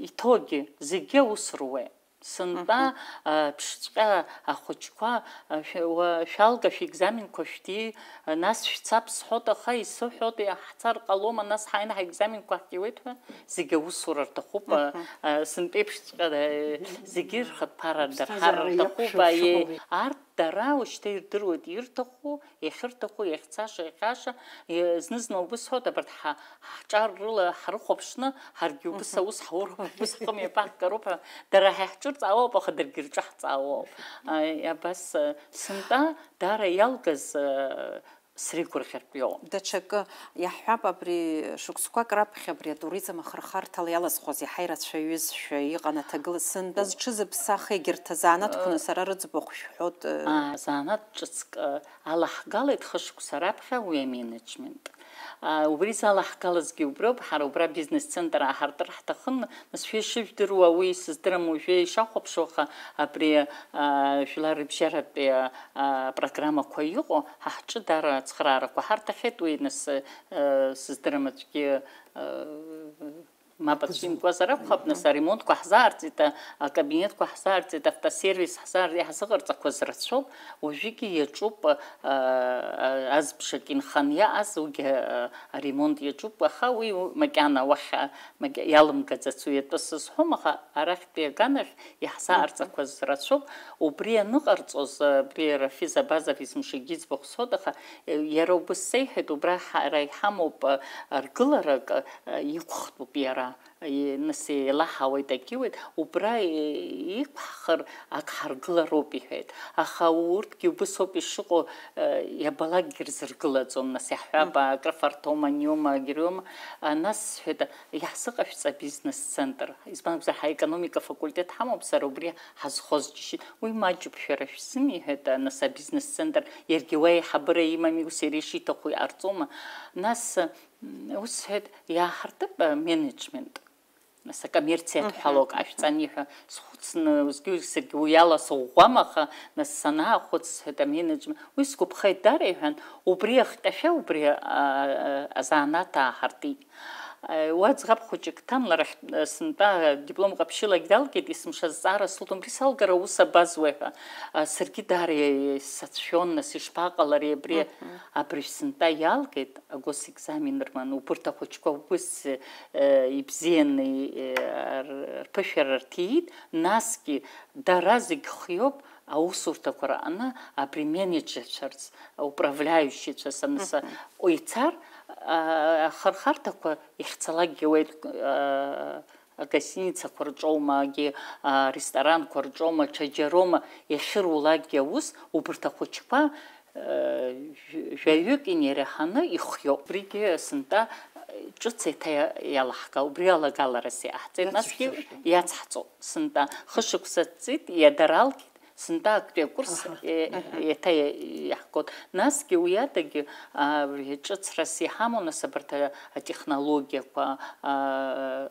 иҭогьы, зегьы аус руеит. Сынтәа, Мгм. а, ԥшьҵәҟьа ахәыҷқәа, а, шә-, уа-, шәалга шәекзаменқәа шәҭи, а, нас шәцап сҳәот, аха исыҳәот, иаҳцар ҟалома, нас ҳааины ҳаекзаменқәа ҳҭиуеит ҳәа, зегьы аусура рҭахуп, а, Мгм. а, сынтәеиԥшҵәҟьа, а, зегьы рхатә ԥара дырҳар Ԥсҭазаара рҭахуп, иақәшәо аиеи. шыҟоу. Арҭ дара уажәшьҭа ирдыруеит ирҭаху, иахьырҭаху, иахьцаша, иахьаша, е, зны-зны убыс ҳәоит, абарҭ ҳа-, ҳҿар рыла ҳрыхәаԥшны, ҳаргьы убыс Мгм. аус ҳауроуп, убыс ҳхы мҩаԥаҳгароуп ҳәа, дара ҳа иаҳҿырҵаауоуп, аха даргьы ирҿаҳҵаауоуп. Аи, абас, э, сынтәа даара иалгаз, э, сригәырӷьартә иоуп. Даҽакы, иаҳҳәап, абри шықәсқәак раԥхьа абри атуризм ахырхарҭала иалазхуаз иаҳа ирацәаҩызшәа иҟан аҭагыла. Сынтәа зҽызыԥсах егьырҭ азанааҭқәаны сара рыӡбахә шәҳәот, э, А, занааҭ ҿыцк, э, алаҳгалеит хышықәса раԥхьа уи аменеджмент. А, убри залаҳгалазгьы убриоуп, ҳара убра бизнес-центр ааҳартыр ҳҭахын, нас шәа ишыжәдыруа, уи сыздырам уажәы ишахәаԥшуа, аха абри, а, жәлар рыбжьаратәи, а, программақәа иҟоу, ҳа ҳҿы даара ацхыраарақәа ҳарҭахьеит, уи нас, а, сыздырам аӡәгьы, а, Мап аӡәы имкуазар акәхап, нас аремонтқәа ҳзаарҵеит, а-, акабинетқәа ҳзаарҵеит, автосервис ҳзаар-, иаҳзыҟарҵақәаз рацәоуп, уажәыгьы иаҿуп, а, а, азбжак инхан иааз, уигьы, а, аремонт иаҿуп, аха уи у-, макьана уахь, а, макьа-, иалымгаӡац уи атәы сызҳәом, аха арахьтәи аганахь иаҳзаарҵақәаз рацәоуп, убри аныҟарҵоз, а, абри Рафиз Абазов есымшагьы иӡбахә сҳәоит, аха, э, иара убыс сеиҳәеит, убра ҳара иҳамоуп, а, аргыларак, а, иқәхтәуп иара. Нас еилаҳауеит, акьиуеит, убра иқәҳхыр ак ҳаргылароуп, иҳәеит. Аха урҭгьы убыс ауп ишыҟоу, иабалакгьы рзыргылаӡом, нас иаҳҳәап, акрыфарҭоума, аниома, агьриома. Нас сҳәеит, иаҳзыҟашәҵа абизнес-центр. Избан акәзар, ҳаекономика факультет ҳамоуп, сара убри ҳазхоз џьышьеит. Уи маҷуп, шәара шәзын, иҳәеит, нас абизнес-центр, иаргьы уа еиҳабыра имами, ус иара ишиҭаху иҟарҵома? Нас, м, ус сҳәеит, иааҳартып, а, менеджмент. Нас акоммерциатә ҳәа лоук ашәҵан иҳәа схәыцны, усгьы саргьы уи ала сыӷәӷәам, аха нас санаахәыц, сҳәеит, аменеджмент, уи сгәаԥхеит, дара иҳәан, убри ахҟьашәа, убри, а, азанааҭ ааҳартит. Уа ӡӷаб хәыҷык ҭан, лара хь-, сынтәа диплом ҟаԥшьылагь далгеит, есымша зҵаара слуҭон, абри салгар аус абазуеи ҳәа. А, саргьы даара сацәшәон, нас ишԥаҟалари абри? Мгм. Абыржә сынтәа иалгеит, агосэкзамен рман, убырҭ ахәыҷқәа убыс, э, ибзианы, э, р-, рԥышәара рҭиит, насгьы дара зегь хиоуп, аусурҭақәа раҟны абри менеджерцәарц, управляющицәа саныса, мгм, ицар, а, ахырхарҭақәа ихьцалакгьы ауеит, а, агостиницақәа рҿоума, агьи, а, ресторанқәа рҿоума, ҽаџьароума, иахьырулакгьы аус, убырҭ ахәыҷқәа, а, жә-, жәаҩык инеираҳаны ихиоуп. Убригьы сынтәа ҿыц еиҭа иа-, иалаҳга-, убри алагаларас иаҳҵеит, насгьы иацәшәҵәҟьеит, иацҳҵо. Сынтәа хышықәса ҵит, иадаралгеит, сынтәа актәи акурс, аҳа, е-, аҳа, еиҭа иа-, иаҳгоит. Насгьы уи адагьы, а, ҿыцрас иҳамоу, нас, абарҭ а-, атехнологиақәа, а,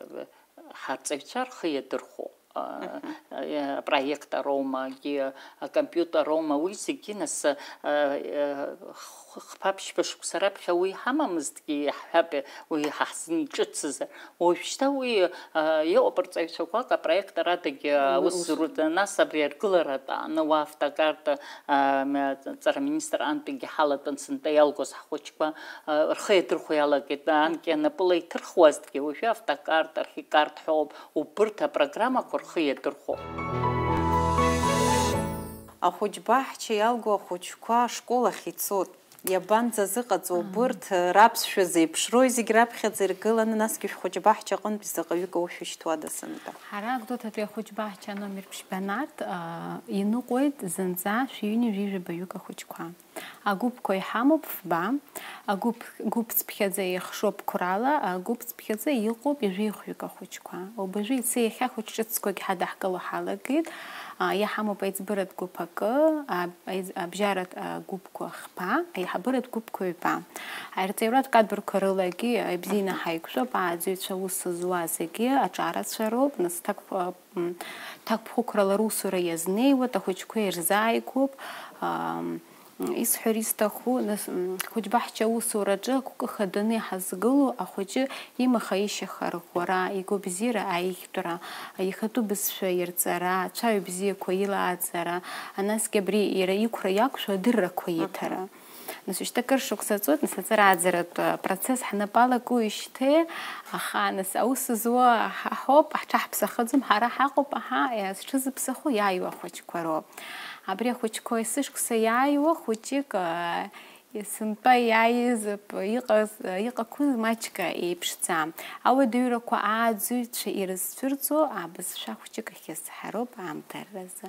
ҳарҵаҩцәа рхы иадырхәо, а, мгм, а, апроектороума, акгьы акомпиутероума, уи зегьы, нас, а, а, х-, хԥа-ԥшьба шықәса раԥхьа уи иҳамамызҭгьы, иаҳҳәап, уи ҳаҳзын иҿыцызар. Уажәшьҭа уи, а, иҟоуп рҵаҩцәақәак апроектор адагьы аус, аус зруз, нас абри аргыларатә ааны уа автокарта, а, м-, ҵара министр антәигьы ҳалатәан, сынтәа иалгоз ҳхәыҷқәа, а, рхы иадырхәо иалагеит, анкьа напыла иҭырхуазҭгьы, уажәы автокарт, архикарт ҳәоуп, убырҭ апрограммақәа рхы иадырхәо. Ахәыҷбаҳча иалгоу ахәыҷқәа ашкол ахь ицоит. Иабанӡазыҟаҵо, мм, убырҭ, раԥсшәа зеиԥшрои зегь раԥхьаӡа иргыланы, насгьы шәхәыҷбаҳча аҟынтә заҟаҩык оушәышьҭуада сынтәа? Ҳара Гәдоуҭатәи ахәыҷбаҳча номер ԥшьба нарҭ, а, иныҟәоит зынӡа шәи ҩынҩажәи жәаба-ҩык ахәыҷқәа. Агәыԥқәа иҳамоуп фба, агәыԥ-, гәыԥ цыԥхьаӡа ихшоуп қәрала, агәыԥ цыԥхьаӡа иҟоуп ҩажәихҩык ахәыҷқәа. Убажәы иацы иахьа ахәыҷ ҿыцқәагь ҳадаҳкыло ҳалагеит. А, иаҳамоуп аиҵбыратә гәыԥ акы, а, аиз-, абжьаратә, а, гәыԥқәа хԥа, аиҳабыратә гәыԥқәа ҩба. Аирҵаҩратә кадрқәа рылагьы, а, ибзианы ҳаиқәшәоуп, ааӡаҩцәа аус зуа зегьы аҿарацәа роуп, нас ҭакԥ-, а, м, ҭакԥхықәрала русура иазнеиуеит, ахәыҷқәа ирзааигәоуп, ам, исҳәар исҭаху, нас, м, хәыҷбаҳча аусураҿы агәкы хаданы иҳазгылоу ахәыҷы имаха-ишьаха рӷәӷәара, игәабзиара аиӷьтәра, ихатәы бызшәа ирҵара, ацәаҩа бзиақәа илааӡара, анасгьы абри иара иқәра иақәшәо адыррақәа иҭара. Нас уажәшьҭа кыр шықәса ҵуеит, нас аҵара ааӡаратә, а, процесс ҳнапы алакуижьҭеи, аха, нас, аус зуа ҳа ҳоуп, ҳҽаҳԥсахаӡом, ҳара ҳаҟоуп, аҳа, иа-, зҽызыԥсаху иааиуа ахәыҷқәа роуп. Абри ахәыҷқәа есышықәса иааиуа хәыҷык, а, сынтәа иааиз ап-, иҟаз, иҟақәаз маҷк еиԥшӡам. Ауадаҩрақәа ааӡаҩцәа ирызцәырҵуа абызшәа хәыҷык ахьысҳароуп аамҭаразы.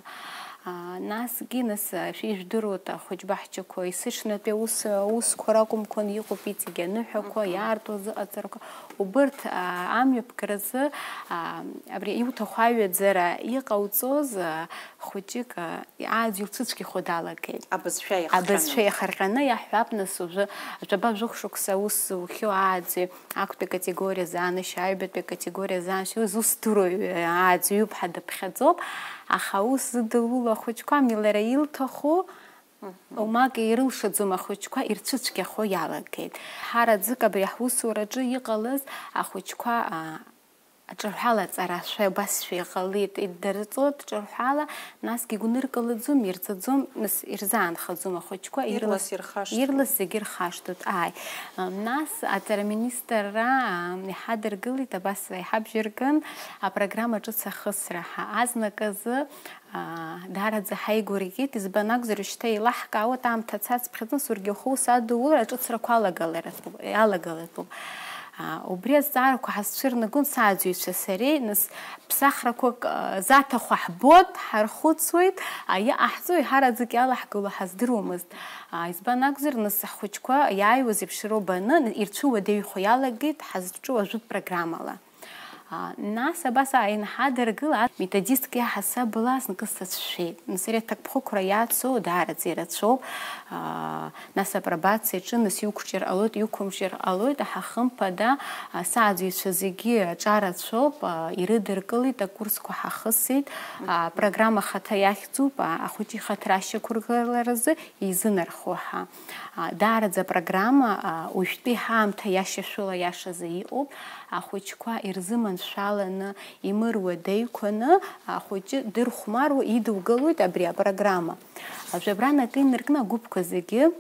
А, насгьы, нас, а, шәи жәдыруеит, ахәыҷбаҳчақәа есыҽнатәи аус, аусқәа ракәымкәан, иҟоуп иҵегь аныҳәақәа, мгм, иаарту азыҟаҵарақәа. Убырҭ, а, амҩаԥгаразы, а, абри иуҭаху аҩаӡара иҟауҵоз, а, хәыҷык, а, ааӡаҩ лцәыцәгьахо далагеит. Абызшәа иахҟьаны. Абызшәа иахырҟьаны иаҳҳәап, нас, уажәы жәаба-жәохә шықәса аус зухьоу ааӡаҩ актәи акатегориазы, анышә аҩбатәи акатегориазы анышә, уи зусҭдыруа ааӡаҩуп ҳәа даԥхьаӡоуп, аха аус зыдылуло ахәыҷқәа, амни лара илҭаху, мгм, умак ирылшаӡом ахәыҷқәа ирцәыцәгьахо иалагеит. Ҳара ӡык абри ҳусураҿы иҟалаз ахәыҷқәа, а, аҿырҳәала аҵарашәа убасшәа иҟалеит, иддырҵоит ҿырҳәала, насгьы игәныркылаӡом, ирҵаӡом, нас ирзаанхаӡом ахәыҷқәа, ирлас, ирлас ирхашҭуеит. Ирлас зегьы ирхашҭуеит, ааи. Нас аҵара аминистрра иҳадыргылеит, абас иҳабжьырган апрограмма ҿыц ахысра ҳәа. Азныказы, аа, даараӡа ҳаигәырӷьеит, избан акәзар, шьҭа еилаҳкаауеит, аамҭа цацԥхьаӡа, нас уаргьы ухы ус адуур аҿыцрақәа алагаларатәуп, алагалатәуп. Убри азҵаарақәа ҳазцәырнагон сааӡҩцәа сареи, нас ԥсахрақәак заҭаху ҳбот, ҳархәыцуеит, иҟаҳҵо еиҳараӡак иалаҳгало ҳаздыруамызт. Избан акәзар, нас ҳхәыҷқәа иааиуаз еиԥш роуп аны, ирцәыуадаҩхо иалагеит ҳазҿу ажәытә программала. Нас абас ианҳадыргыла, методистк иаҳасабала зныкы сацәшәеит. Нас ари аҭакԥхықәра иацу даараӡа ирацәоуп. Нас апробациа аҿы, нас иуқәҿиар ҟалоит, иуқәымҿиар ҟалоит, аха хымԥада, сааӡҩцәа зегьы аҿарацәоуп, ирыдыркылеит, акурсқәа ҳахысит, апрограмма ахаҭа иахьӡуп, ахәыҷы ихаҭара ашьақәыргыларазы изынархо ҳәа. Даараӡа апрограмма уажәтәи ҳаамҭа иашьашәыла иашазы иҟоуп, ахәыҷқәа ирзыманшәаланы, имыруадаҩқәаны, ахәыҷы дырхәмаруа идугалоит абри апрограмма. Жәабран акы инаркны агәыԥқәа зегьы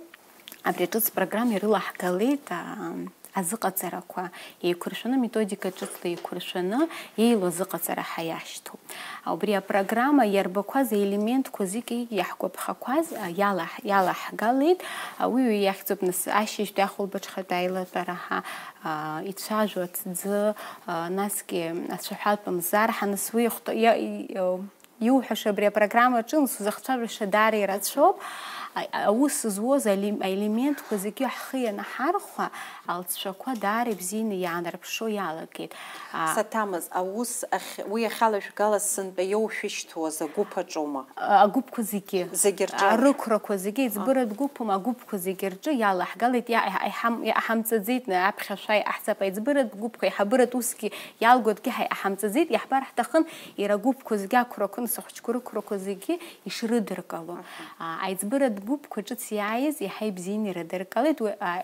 абри аҿыц программа ирылаҳгалеит, аа, азыҟаҵарақәа еиқәыршәаны, методика ҿыцла еиқәыршәаны еилоу азыҟаҵара ҳәа иашьҭоуп. Убри апрограмма иарбақәаз аелементқәа зегьы иаҳгәаԥхақәаз, а, иалаҳ-, иалаҳгалеит. А, уи, уи иахьӡуп, нас, ашьыжьтәи ахәылбыҽхатәи аилатәара ҳәа, а, ицәажәо аҭӡы, а, насгьы ацәаҳәатә мзар ҳәа, нас уи ихәҭа-, иа-, и-, иу-, Иуҳәаша абри апрограмма аҿы, нас узахцәажәаша даара ирацәоуп. А-, аус зуоз алем-, аелементқәа зегьы ҳхы ианаҳархәа, алҵшәақәа даара ибзианы иаанарԥшуа иалагеит. А, Саҭамыз, аус ахь, уи ахьалажәгалаз сынтәа иоушәышьҭуаз агәыԥ аҿоума? А, агәыԥқәа зегьы. Зегьы рҿы? Арықәрақәа зегьы, А. Аиҵбыратә гәыԥума, агәыԥқәа зегьы рҿы иалаҳгалеит, иа-, иаҳам-, иаҳамҵаӡеит, аԥхьашәа иаҳцап, аиҵбыратә гәыԥқәа, аиҳабыратә усгьы иалгоит, ҳәа иҳамҵаӡеит, иаҳбар ҳҭахын, иара агәыԥқәа зегьы ақәрақәа, нас ахәыҷқәа рықәрақәа зегьы ишрыдыркало. Аха. А, аиҵбыратә гәыԥқәа ҿыц иааиз иаҳа ибзианы ирыдыркалеит, уи, а,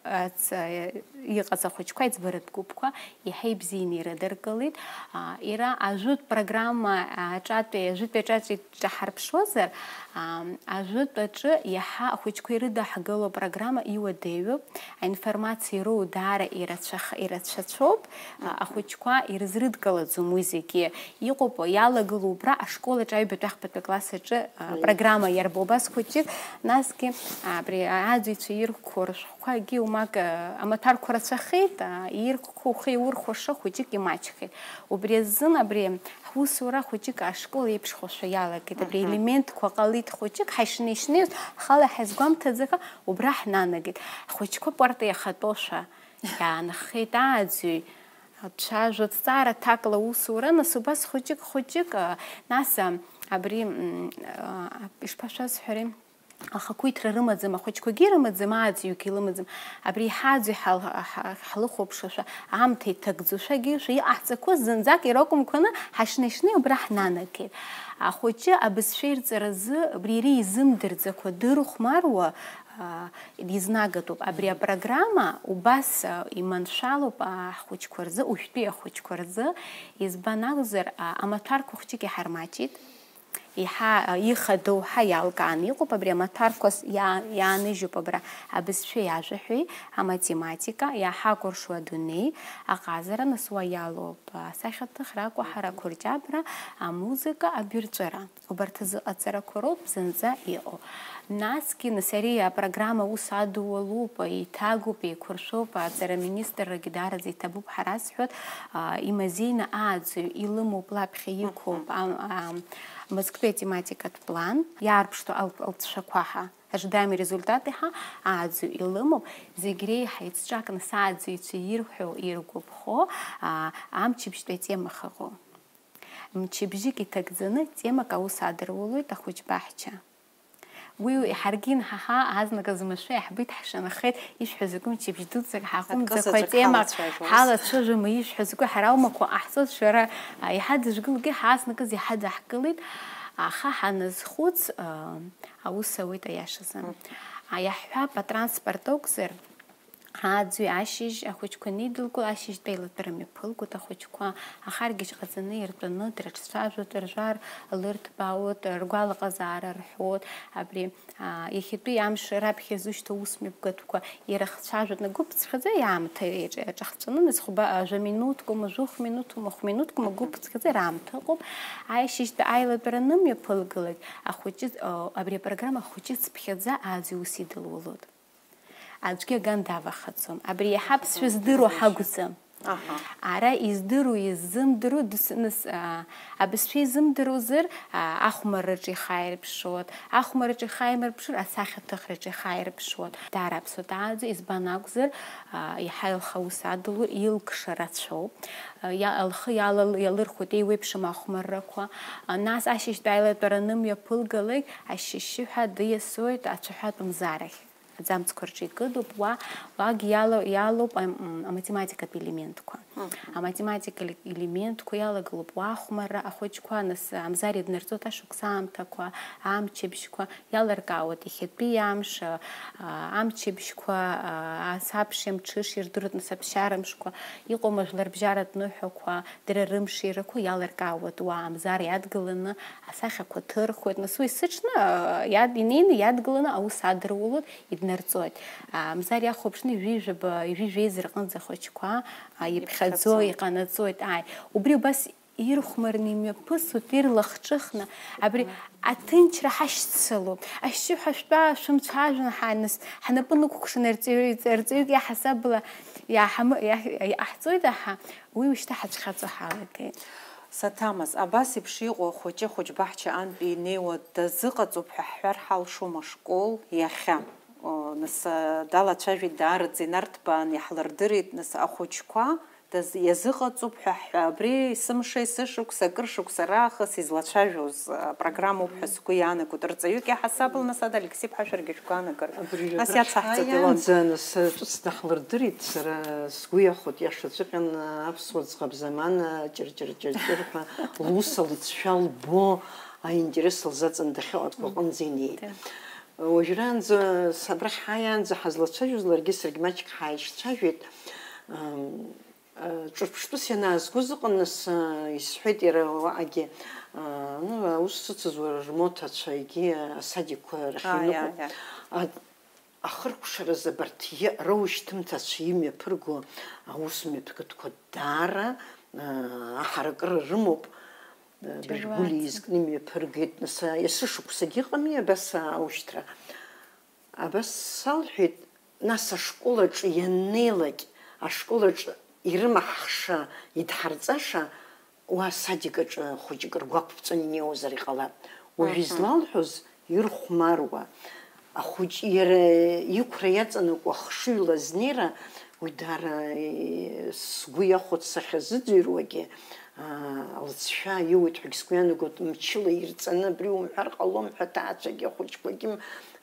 ац-, а, иҟаз ахәыҷқәа аиҵбыратә гәыԥқәа иаҳа ибзианы ирыдыркылеит. А, иара ажәытә программа, а, аҿатәи, ажәытәи аҿатәи ҿаҳарԥшуазар, а, ажәытә аҿы иаҳа ахәыҷқәа ирыдаҳгыло апрограмма иуадаҩуп. Аинформациа ироу даара ирацәах-, ирацәацәоуп, а, ахәыҷқәа ирызрыдкылаӡом уи зегьы. Иҟоуп, иалагылоу убра ашкол аҿы аҩбатәи ахԥатәи акласс аҿы, а, Аиеи. Программа иарбоу убас хәыҷык, насгьы, а, абри аӡәҩцәа ирқәу рышәҟәқәагьы умак, а, амаҭәарқәа рацәахеит, а, ирқәу ухы иаурхәаша хәыҷык имаҷхеит. Убри азын абри ҳусура хәыҷык ашкол еиԥшхошәа иалагеит. Абри Мгм. Елементқәа ҟалеит хәыҷык, ҳаишнеи-шнеиуаз, ҳхала ҳазгәамҭаӡаха, убра ҳнанагеит. Ҳхәыҷқәа пуарта иахатәошәа иаанхеит ааӡҩ. Ацәажәо, ҭҵаара аҭакла аусура, нас убас хәыҷык, хәыҷык, а, нас, а, абри, м, а, ишԥашәасҳәари? Ахақәиҭра рымаӡам, ахәыҷқәагьы ирымаӡам, ааӡҩгьы илымаӡам. Абри иҳааӡәи ҳал-, ҳа-, ҳлыхәаԥшуашәа, аамҭа иҭагӡошәагьы шәа иҟаҳҵақәоз зынӡак иракәымкәаны, ҳашнеи-шнеи убра ҳнанагеит. Ахәыҷы абызшәа ирҵаразы абри иара изымдырӡақәа дырхәмаруа, аа, изнагатәуп. Абри апрограмма убас, аа, иманшәалоуп, аа, ҳхәыҷқәа рзы, уажәтәи ахәыҷқәа рзы. Избан акәзар, аа, амаҭәарқәа хәҷык иҳармаҷит. Иҳа-, ихадоу ҳәа иалкааны иҟоуп, абри амаҭәарқәа с-, иаа-, иааныжьуп абра абызшәеи ажәаҳәеи, аматематика, иаҳакәыршоу адунеи, аҟазара, нас уа иалоуп асахьаҭыхра, акәаҳара, ақәырҷабра, амузыка, абирҵәара. Убарҭ азыҟаҵарақәа роуп зынӡа иҟоу. Насгьы, нас ари апрограмма ус адулалуп, еиҭагоуп, еиқәыршәоуп, аҵара аминистррагьы даараӡа иҭабуп ҳәа расҳәоит, а, имазеины ааӡаҩ илымоуп, лаԥхьа иқәуп, Мгм. ам-, ам-, мызктәи атематикатә план, иаарԥшӡо ал-, алҵшәақәа ҳәа, ожидаемые результаты ҳәа ааӡаҩ илымоуп, зегь реиҳа еицҿакны сааӡаҩцәа ирҳәо, иргәаԥхо, а, амчыбжьтәи атема ахьыҟоу. Мчыбжьык иҭагӡаны темак аус адырулоит ахәыҷ баҳча. Уи ҳаргьы инҳаҳа, азныказ мышәы иаҳбеит, ҳшанахеит, ишәҳәаз икы мчыбжь дуӡӡак ҳаҟәымҵӡакәа, акызаҵәык темак ҳалацәажәомызт. Ҳалацәажәома, ишәҳәаз икы ҳара аумақәа ҟаҳҵоит, шәара, а, иҳадыжәгылогьы ҳазныказ иҳадаҳкылеит, аха ҳаназхәыц, а, аус ауеит аиашазы. Мгм. А, иаҳҳәап, атранспорт акәзар, Аӡәи ашьыжь ахәыҷқәа анеидылкыл, ашьыжьтәи аилатәара мҩаԥылгоит, ахәыҷқәа ахаргьежь ҟаҵаны иртәаны дрыҿцәажәоит, ржәар лырҭбаауеит, ргәалаҟазаара рҳәоит. Абри, аа, иахьатәи амш раԥхьа изышьҭоу аус мҩаԥгатәқәа ирыхцәажәоит, гәыԥҵәҟьаӡа иаамҭа иаҿ-, иаҿахҵәаны, нас хәба-, жәа минуҭкома, жәохә минуҭума, хә минуҭкома, гәыԥҵәҟьаӡа раамҭа ыҟоуп. Аишьыжьтәи аилатәара анымҩаԥылгалак, ахәыҷы, абри апрограмма ахәыҷы цыԥхьаӡа аӡәи ус идылулоит. Аӡәгьы аган давахаӡом. Абри иаҳа аԥсшәа здыруа ҳакәӡам. Ара издыруа, иззымдыруа, дыцныс, аа, абызшәа изымдыруазар, аа, ахәмарраҿы ихаирԥшуеит, ахәмарраҿы ихаимырԥшыр, асахьаҭыхраҿы ихаирԥшуеит. Даара аԥсуа ҭаанӡа, избан акәзар, аа, иаҳа илхаус адылуа, илкша рацәоуп. Иа-, лхы иалал-, иалырхуеит еиуеиԥшым ахәмаррақәа. Нас ашьыжьтәи аилатәара анымҩаԥылгалак, ашьшьыҳәа диасуеит ацәаҳәатә мзарахь. Аӡамцқәа рҿы икыдуп, уа, уагь иала-, иалоуп ам-, м, аматематикатә елементқәа. Аматематика еле-, елементқәа иалагылоуп уа ахәмарра, ахәыҷқәа, нас, амзар иднарҵоит ашықәс аамҭақәа, амчыбжьқәа, иалыркаауеит иахьатәи амш, а, а, амчыбжьқәа, а, асабшеи амҽышеи ирдыруеит, нас аԥсшьара мшқәа, иҟоума жәларбжьаратә ныҳәақәа, дара рымширақәа иалыркаауеит уа, амзар иадгыланы асахьақәа ҭырхуеит, нас уи есыҽны, а, иад-, инеины иадгыланы аус адырулоит, иднарҵоит. А, амзар иахәаԥшны ҩажәи жәаба, ҩажәи жәеиза рҟынӡа ахәыҷқәа, а, иԥхьаӡо, иԥхьаӡо, иҟанаҵоит. Ааи, убри убас ирхәмарны имҩаԥысуеит, ирлахҿыхны, абри аҭынчра ҳашьцылоуп. Ашьшьыҳәа шәтәа шәымцәажәан, ҳаныс-, ҳнапы нықәкшаны арҵаҩы-, арҵаҩык иаҳасабала иаҳамы-, иаҳ-, иаҳҵоит, аҳа, уи ушьҭа ҳацәхьаҵуа ҳалагеит. Саҭамыз, абас еиԥш иҟоу ахәыҷы ахәыҷбаҳча антәи инеиуа дазыҟаҵоуп ҳәа ҳҳәар ҳалшома ашкол иахьа? О, нас, далацәажәеит даараӡа инарҭбаан иаҳлырдырит, нас, ахәыҷқәа даз-, иазыҟаҵоуп ҳәа ҳҳәа, абри есымша, есышықәса, акыр шықәса раахыс излацәажәоз, а, программоуп ҳәа сгәы иаанагоит. Рҵаҩык иаҳасабала, нас, ада Алексеи ԥҳа шәаргьы шәгәаанагар. Абри ҩажәа Нас иацаҳҵоит, Илон. Ԥхьаанӡа, нас, ҿыц даҳлырдырит, сара сгәы иахәоит, иашаҵәҟьаны аԥсуа ӡӷаб замана ҷыр-ҷыр-ҷыр-ҷыр ҳәа лус алыҵшәа лбо, аинтерес лзаҵан дахьыҟоу аҟынӡа инеит. Уажәраанӡа, абрахь ҳааиаанӡа ҳазлацәажәоз ларгьы саргьы маҷк ҳааицәажәеит. Ам, а, ҿырԥштәыс ианаазгоз ыҟан, нас, а, исҳәеит иара уаҟагьы, а, ну, аус сыцыз уара рмоҭацәа, егьи асадикқәа рахь иныҟәо. Ахыркәшаразы абарҭ иа-, роушьҭымҭацәа имҩаԥырго аус мҩаԥгатәқәа даара, а, аҳаракыра рымоуп. Быжәгәыли изкны имҩаԥыргеит, нас, а, есышықәсагьы ыҟами абас аушьҭра. Абас салҳәеит, нас ашкол аҿы ианнеилак, ашкол аҿы ирымаҳхша, идҳарҵаша, уа асадик аҿы хәыҷык ргәы ақәԥҵәаны инеиуазар иҟалап. Уажә излалҳәоз ирхәмаруа, ахәыҷы иара иқәра иаҵанакуа ахшыҩла азнеира, уи даара, е, сгәы иахәоит сахьазыӡырҩуагьы, аа, лыҵшәа иоуеит ҳәагьы сгәы иаанагоит, мчыла ирҵаны абри умҳәар ҟалом ҳәа аҭаацәагьы ахәыҷқәагьы,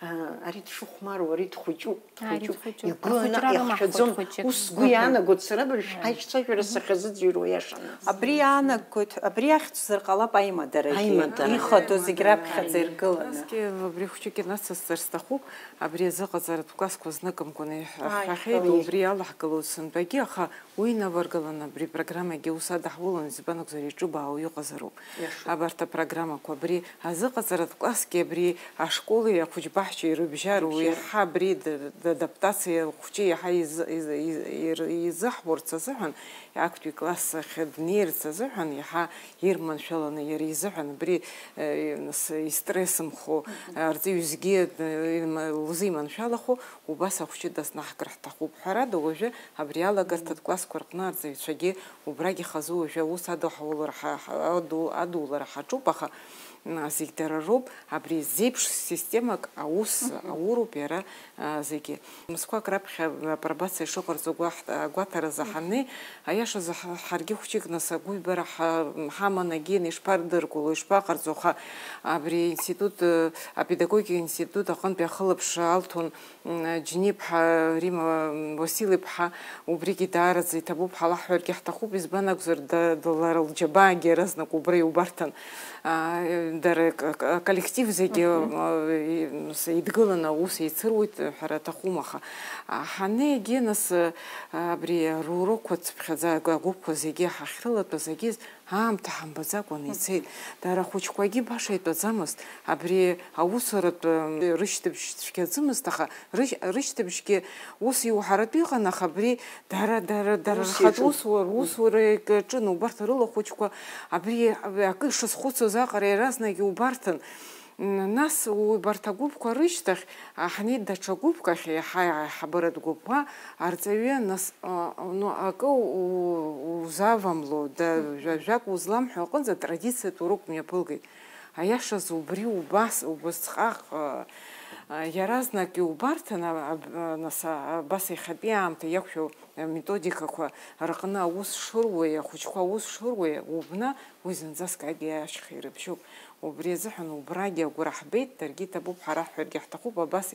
аа, ари дшыхәмаруа, ари дхәыҷуп. Ари Хәыҷуп. Дхәыҷуп. Игәы Ахәыҷра ана-, рымахоит ахьӡом, хәыҷык. Ус сгәы Мгм. иаанагоит сара быржәҳәа Мгм. ишцәажәара сахьазыӡырҩуа иашаны. Абри иаанагоит, абри ахьӡзар ҟалап аимадара. Аимадара. Ихадоу зегь раԥхьаӡа иргыланы. Насгьы абри хәыҷык инацысҵар сҭахуп, абри азыҟаҵаратә классқәа зныкымкәаны иҳ-, Ааи, ҳҳәахьеит, ҳәа. Убри иалаҳгалоит сынтәагьы, аха уи инаваргаланы абри программагьы ус адаҳулон, избан акәзар, иҿыбаау иҟазароуп. Иашоуп. Абарҭ апрограммақәа абри азыҟаҵаратә классгьы абри ашколи ахәыҷбаҳчеи ирыбжьароу Ирыбжьароу. Еиҳа абри д-, д-, адаптациа хәҷы еиҳа изы-, изы-, изы-, ир-, изыҳурц азыҳәан, актәи класс ахь днеирц азыҳәан, еиҳа ирманшәаланы иара изыҳәан абри, э, с-, истрессымхо, Мгм. арҵаҩы зегьы, э, има-, лзиманшәалахо, убас ахәҷы дазнаҳгар ҳҭахуп. Ҳәарада, уажәы абри алагарҭатә классқәа рҟны арҵаҩцәагьы убрагь ихазы уажәы аус аду-, ҳаулара ҳа-, ҳа-, аду-, адулара ҳаҿуп, аха, м, зегь дара роуп, абри зеиԥш системак аус Мгм. ауроуп иара, а, зегьы. Мызқәак раԥхьа апробациа шыҟарҵо агәаҳ-, агәаҭаразы Мгм. ҳаннеи, аиашазы ҳа-, ҳаргьы хәҷык нас агәыҩбара ҳа-, ҳаман агьин, ишԥардыркыло, ишԥаҟарҵо, аха абри аинститут, э, апедагогика институт аҟынтәи ахылаԥшра алҭон, М, Џьениԥҳа Рима Уасил-иԥҳа, убригьы даараӡа иҭабуп, ҳалаҳҳәаргьы ҳҭахуп, избан акәзар, да-, да-, лара лџьабаагьы иаразнак убра иубарҭан. А, дара к-, к-, аколлектив зегьы, Мгм. а, и-, с-, идгыланы аус еицыруеит ҳәара аҭахума, аха, а, ҳаннеигьы нас, а, абри рурокқәа цыԥхьаӡа агәыԥқәа зегьы ҳахьрылатәаз агьыз, Аамҭа ҳамбаӡакәаны ицеит. Дара ахәыҷқәагьы баша итәаӡамызт. Абри аусуратә, м, рышьҭыбжь цәгьаӡамызт, аха рышь-, рышьҭыбжьгьы ус иуҳаратәы иҟан, аха абри дара, дара, дара Ус рхатә иаҿын. Усура, усура иаҿын, убарҭ рыла хәыҷқәа абри акы ишазхәыцуаз аҟара иаразнак иубарҭан. Н-, нас убарҭ агәыԥқәа рышьҭахь, а, ҳнеит даҽа гәыԥк ахь, еиҳа аиҳабыратә гәыԥқәа, арҵаҩы, нас, а, ну, акы у-, у-, узавамло, да, жәа-, жәак узламҳәо аҟынӡа традициатә урок мҩаԥылгеит. Аиашаз убри убас, убасҟак, а, а, иаразнак иубарҭан, а, аб-, а, нас, а, абас иахьатәи аамҭа иақәшәо аметодикақәа рҟны аус шыруеи, ахәыҷқәа аус шыруеи убна, уи зынӡаск агьи ашьха ирыбжьоуп. Убри азыҳәан убрагьы агәра ҳбеит, даргьы иҭабуп, ҳара ҳҳәаргьы ҳҭахуп, абас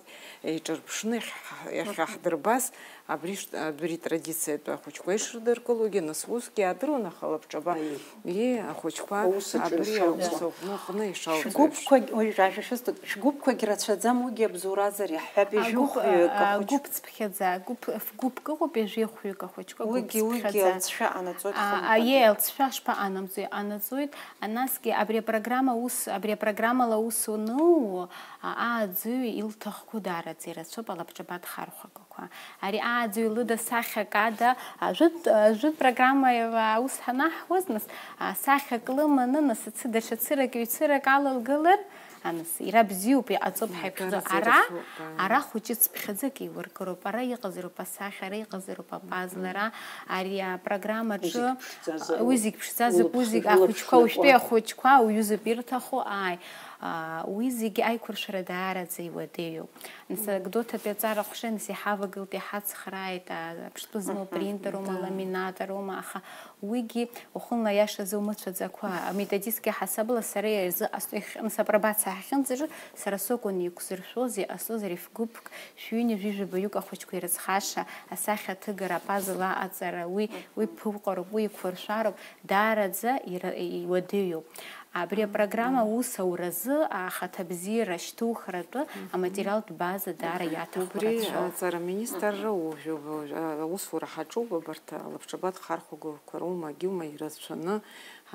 еиҿырԥшны иахьҳа-, иахьаҳдырбаз абри ш-, абри традициатәы ахәыҷқәа ишрыдыркылогьы, нас усгьы иаадыруан, аха лабҿаба, Аиеи. Ии, ахәыҷқәа Аус аҿы абри ишалҵуа. Аус аҟны, аҟны ишалҵуа еиԥш. Шәгәыԥқәагь, уажә ажәа шәысҭоит, шәгәыԥқәагь рацәаӡам, уигьы абзоуразар иаҳҳәап, ижәҩыхҩык ахәыҷ. Агәыԥ цыԥхьаӡа, гәыԥ, гәыԥк ыҟоуп, ижәҩыхҩык ахәыҷқәа, гәыԥ Уигьы, уигьы цыԥхьаӡа. Алҵшәа ҟанаҵоит, А, хымԥада. Аиеи, алҵшәа шԥаҟанамҵои? Ҟанаҵоит. Анасгьы абри апрограмма ус, абри апрограммала ус уаныуо, а, ааӡаҩ илҭахқәоу даараӡа ирацәоуп алабҿабатә хархәагақәа. Ари ааӡаҩ лыда сахьак ада, а, жәытә, а, жәытә программа аус ҳанаҳуаз, нас, а, сахьак лыманы, нас, ацы даҽа цырак, ҩ-цырак алалгалар, а, нас, иара бзиоуп, иҟаҵоуп, ҳаиԥхьӡо. Даараӡа Ара, ирацәоуп, ааи. Ара хәыҷы цыԥхьаӡак еилыргароуп, ара иҟазароуп асахьа, ара иҟазароуп апазл, ара, ари апрограммаҿы, Уи зегь ԥшӡазар, уи зегь ԥшӡазар, уи зегь улыԥш-, ахәыҷқәа, улыԥшуа уажәтәи уҳәа. Ахәыҷқәа уҩызоуп ирҭаху, ааи. А, уи зегьы аиқәыршәара даараӡа иуадаҩуп. Нас, анекдотатәи аҵара ҟәшеи, нас, иҳавагылт, иҳацхрааит, а, аԥштәы змоу Аҳа, принтерума, да. Ламинаторума, аха уигьы уахынла аиашазы умыцәаӡакәа, аметодистки ҳасабла сара ирзыҟасҵо, иахьыныс апробациа ҳахьынӡаҿы, сара сакәын иқәзыршәоз, иҟасҵоз ари фгәыԥк, шәҩыни жәижәабаҩык ахәыҷқәа ирыцхраша, асахьа аҭыгара, апазл аҟаҵара, уи, уи ԥыҟәароуп, уи иқәыршәароуп, даараӡа ира-, иуадаҩуп. Абри апрограмма аус ауразы ахаҭабзиара шьҭухратәы Мгм. Аматериалтә база даара Мгм. иаҭаху Убри рацәоуп. Аҵара министрра Мгм. уажәы, уажәы, а, аусура ҳаҿуп, абарҭ алабҿабатә хархәагақәа роума, агьиума ирацәаны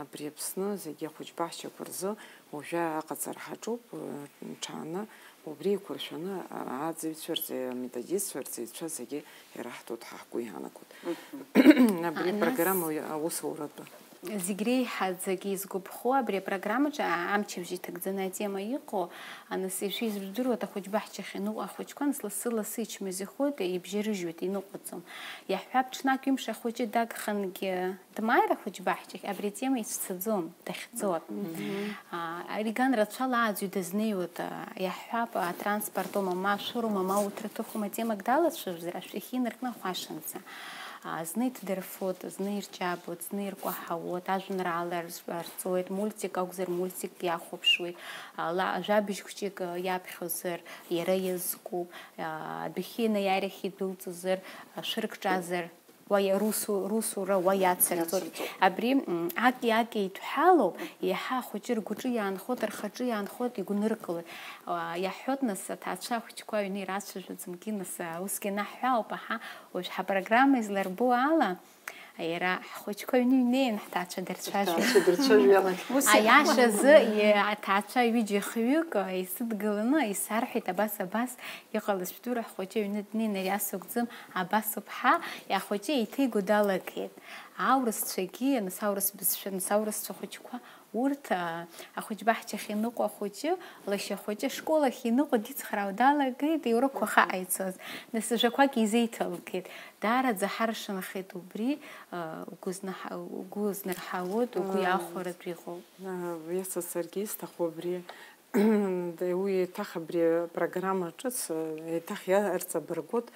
абри Аԥсны зегьы ахәыҷбаҳчақәа рзы уажәы аҟаҵара ҳаҿуп, э, ҽааны убри еиқәыршәаны, а, ааӡаҩцәа рҵаҩ-, аметодистцәа рҵаҩцәа зегьы ираҳҭоит ҳәа ҳгәы иаанагоит. Мгм. Абри А, нас апрограмма аус ауратәы. Зегь реиҳаӡагьы изгәаԥхо абри апрограммаҿы а-, амчыбжь иҭагӡаны атема иҟоу, аныс ишәиздыруа ахәыҷбаҳчахь иныҟәо ахәыҷқәа, нас лассы-лассы ичмазаҩхоит, ибжьарыжьуеит, иныҟәаӡом. Иаҳҳәап, ҽнак ҩымш ахәыҷы дагхангьы дмааир ахәыҷбаҳчахь, абри атема ицәцаӡом, дахьӡоит. Мгм. А, ариган рацәала аӡәы дазнеиуеит, а, иаҳҳәап, атранспорт аума, ма ашәырума, ма уҭраҭыхума, темак далацәажәозар, ашәахьы инаркны ахәашанӡа. А, зны иҭадырфоит, зны ирҷабоит, зны иркәаҳауеит, ажәеинраала рз-, рҵоит, мультик акәзар, мультик иахәаԥшуеит, ала-, жәабжь хәҷык, а, иаԥхьозар, иара иазкуп, а, адәахьы инаиааир ахь идәылҵызар, а, шәырк ҿазар, уа иа-, русу-, русура уа иацырҵоит. Иацырҵоит. Абри, м, аки-аки еидҳәалоуп, еиҳа ахәыҷы ргәаҿы иаанхоит, рхаҿы иаанхоит, игәныркылоит. А, иаҳҳәоит, нас, аҭаацәа ахәыҷқәа аҩны ирацәажәаӡамгьы, нас, а, усгьы анаҳҳәаауп, аҳа, уажә ҳапрограмма изларбо ала, иара ҳхәыҷқәа аҩны иҩнеин, ҳҭаацәа дырцәажәон. Ҳҭаацәа дырцәажәон. Ус Аиашазы, акәын. Е, аҭаацәа ҩыџьа-хҩык, а, исыдгыланы, исарҳәеит, абас, абас иҟалаз шәдыруа, ҳхәыҷы аҩны днеин, ари асугӡым, абас уԥҳа, ахәыҷы еиҭеигәо далагеит. Аурысцәагьы, нас аурыс бызшәа, нас аурысцәа хәыҷқәа, урҭ, а, ахәыҷбаҳчахь иныҟәо ахәыҷы, лашьа хәыҷы ашкол ахь иныҟәо дицхраауа далагеит, иурокқәа хаҟа ицоз. Нас жәақәак изеиҭалгеит. Даараӡа ҳаршанхеит убри, а, угәы знаҳа-, угәы знарҳауеит, угәы Аа. иахәаратә иҟоуп. Иаца саргьы исҭаху абри, уи еиҭах абри апрограмма ҿыц, еиҭах иарҵабыргуеит,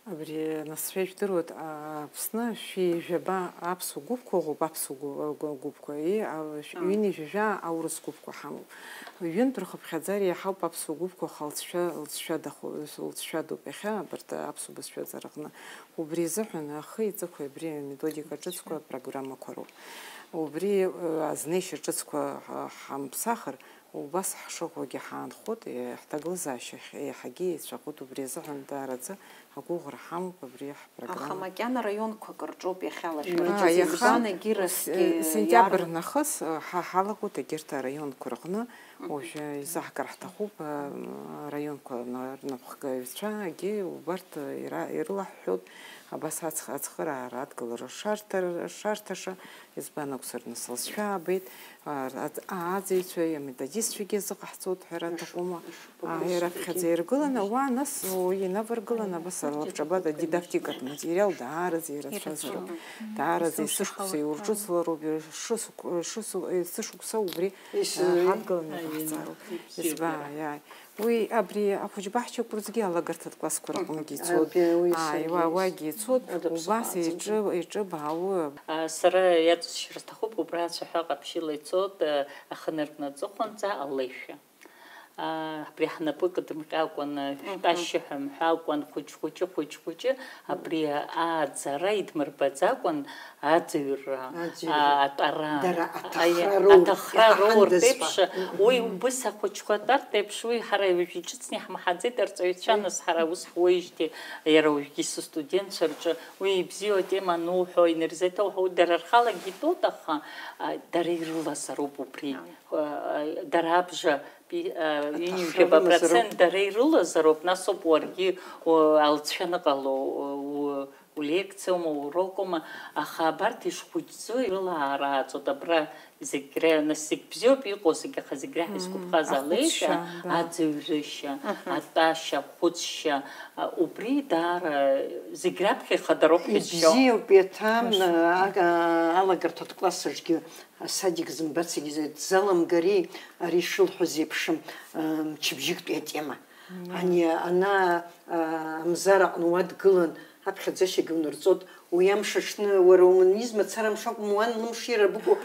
абри, нас, шәа ижәдыруеит, а, Аԥсны шәи жәаба аԥсуа гәыԥқәа ыҟоуп, аԥсуа гәы-, гәы-, гәыԥқәа, и, а, шә-, Ааи. ҩынҩажәижәа аурыс гәыԥқәа ҳамоуп. Ҩынтә рхыԥхьаӡара иаҳауп аԥсуа гәыԥқәа, аха лҵшәа, лҵшәадахо-, лҵшәадоуп иахьа, абарҭ аԥсуа бызшәаҵараҟны. Убри азыҳәан ахи-аҵыхәеи абри аметодика ҿыцқәа, апрограммақәа роуп. Убри, э, азнеишьа ҿыцқәа ҳа-, ҳамԥсахыр, убас ҳшыҟоугьы ҳаанхоит, э, ҳҭагылазаашьа еиҳагьы еицәахоит, убри азыҳәан даараӡа агәыӷра ҳамоуп абри Аха ҳпрограмма. Макьана раионқәак рҿоуп иахьа Аа, лашәырҵаз, иаха избан, егьи расгьы с-, сентиабр иару- нахыс, э, ҳа ҳалагоит егьырҭ араионқәа рҟны, Мгм. уажәы изаҳкыр ҳҭахуп, э, м, араионқәа на-, рнапхгаҩцәагьы убарҭ ира-, ирылаҳҳәоит, абас ацх-, ацхыраара адгылара шарҭар-, шарҭаша, избан акәзар, нас лҵшәа аабеит, Ааӡаҩцәа, аметодистцәагьы азыҟаҳҵоит ҳәа ара аҭахума? Ааи, раԥхьаӡа иргыланы, уа, нас, уи инаваргыланы, абас алабҿабада дидактикатә материал даараӡа ирацәазароуп. Даараӡа есышықәса иурҿыцлароуп, шышықәса убри ҳадгыланы иҟаҳҵароуп. Избааиааи. Уи абри ахәыҷбаҳчақәа рзгьы алагарҭатә классқәа рҟынгьы ицоит. Ааи, уа, уагьы ицоит, убас иҿы, иҿы баауа. Сара иаҵшьра сҭахуп, убра ацәаҳәа ҟаԥшьыла ицоит, ахынаркны аҵыхәанӡа алеишәа. Абри ҳнапы кыдымҟьакәан, шәтәа ашьшьыҳәа мҳәакәан, хәыҷ-хәыҷы, хәыҷ-хәыҷы, абри ааӡара идмырбаӡакәан, аӡыҩрра, атәара, аҭахра роуртә еиԥш, уи убыс ахәыҷқәа атәарҭа еиԥш, уи ҳара уажә иҿыцны иаҳмаҳаӡеит арҵаҩцәа, нас ҳара аус ҳуеижьҭеи, иара уажәгьы сыстудентцәа рҿы уи ибзиоу атема ануҳәо, инарзеиҭоуҳәо, уи дара рхалагьы итәоуп, аха, а, дара ирылазароуп убри. А, дара абжа пи-, а, ҩынҩажәаба процент дара ирылазароуп, нас ауп уаргьы, у, алҵшәа аныҟало, у, улекциоума, урокума, аха абарҭ ишхәыҷӡо ирылаарааӡоит, абра зегь ре-, нас зегь бзиоуп иҟоу зегь, аха зегь реиҳа изгәаԥхаз алеишәа, аӡыҩрышьа, атәашьа, ахәыцшьа, а, убри даара зегь раԥхьа ихадароуп ҳәа исшьо. Ибзиоуп, еиҭа, а, а, алагарҭатә классаҿгьы асадик зымбац егьизы дзаламгари, ари шылҳәаз еиԥш, м, мчыбжьыктәи атема. Ани ана, а, амзар аҟны уа дгылан, аԥхьаӡашьагьы унарҵоит, уи амш аҽны уара уманизма цара мшакәым, уан лымшира быкәу,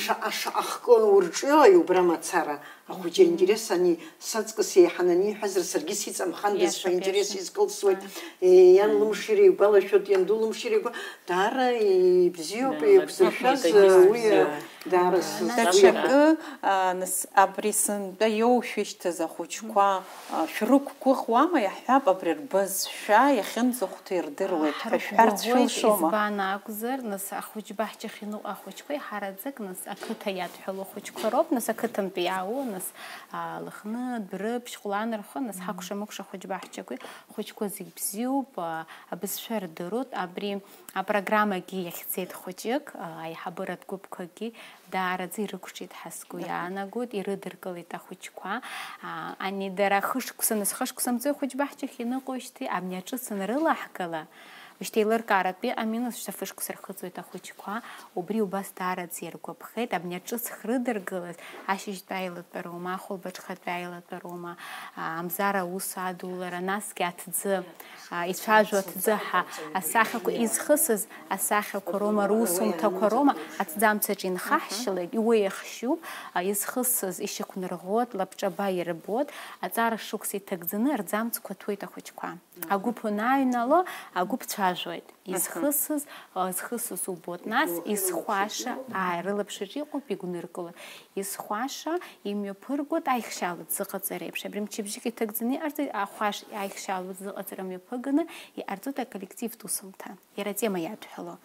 шаҟа, шаҟа хкы урҿыуаҩ убра мацара, ахәыҷы аинтерес ани саҵкыс еиҳаны аниҳәазар, саргьы сиҵамхандаз ҳәа аинтерес изкылсуеит. Е, иан лымшира игәалашәоит, ианду лымшира игәа-, даара ибзиоуп, еиқәзыршәаз, уи, даара сызгәаҭоуп. Даҽакы, а, нас, абри сынтәа иоушәышьҭыз ахәыҷқәа, а, шәрықәгәыӷуама, иаҳҳәап, абри рбызшәа иахьынӡахәҭоу ирдыруеит ҳәа шәҳәарц шәылшома? Избан акәзар, нас, ахәыҷбаҳчахь иныҟәо ахәыҷқәа иҳараӡак, нас, ақыҭа иадҳәалоу ахәыҷқәа роуп, нас, ақыҭантәи иаауа, нас, а, Лыхны, Дәрыԥшь, Ҟәланырхәа, нас, ҳакәша-мыкәша ахәыҷбаҳчақәеи, ахәыҷқәа зегь бзиоуп, а, абызшәа рдыруеит, абри апрограммагьы иахьӡеит хәыҷык, а, аиҳабыратә гәыԥқәагьы даараӡа ирықәҿиеит ҳәа сгәы иаанагоит, ирыдыркылеит ахәыҷқәа. А, ани дара хышықәса, нас хышықәса мҵуеи ахәыҷбаҳчахь иныҟәоижьҭеи, абни аҿыц анрылаҳгала, уажәшьҭа еилыркааратәы иҟами, нас шьҭа фышықәса рхыҵуеит ахәыҷқәа, убри убас даараӡа иргәаԥхеит, абни аҿыц хрыдыргылаз, ашьыжьтәи аилатәароума, ахәылбыҽхатәи аилатәароума, а, Амзар аус адулара, насгьы аҭӡы, а, ицәажәо аҭӡы ҳәа асахьақәа изхысыз, асахьақәа роума, русумҭақәа роума, аҭӡамцаҿ инхаҳшьылеит, уи иахшьуп, а, изхысыз ишьақәнарӷәӷәоит, лабҿаба ирбоит, аҵара шықәса иҭагӡаны рӡамцқәа ҭәуеит ахәыҷқәа. Агәыԥ уанааҩнало, агәыԥ цәажәоит. Изхысыз, а, зхысыз убоит. Нас изхәаша, ааи, рылаԥш аҿы иҟоуп, игәныркылоит. Изхәаша, имҩаԥыргоит аихшьала дзыҟаҵара еиԥш. Абри мчыбжьык иҭагӡаны иҟарҵеит, ахәаш аихшьала дзыҟаҵара мҩаԥыганы иҟарҵоит аколлективтә усумҭа. Иара атема иадҳәало.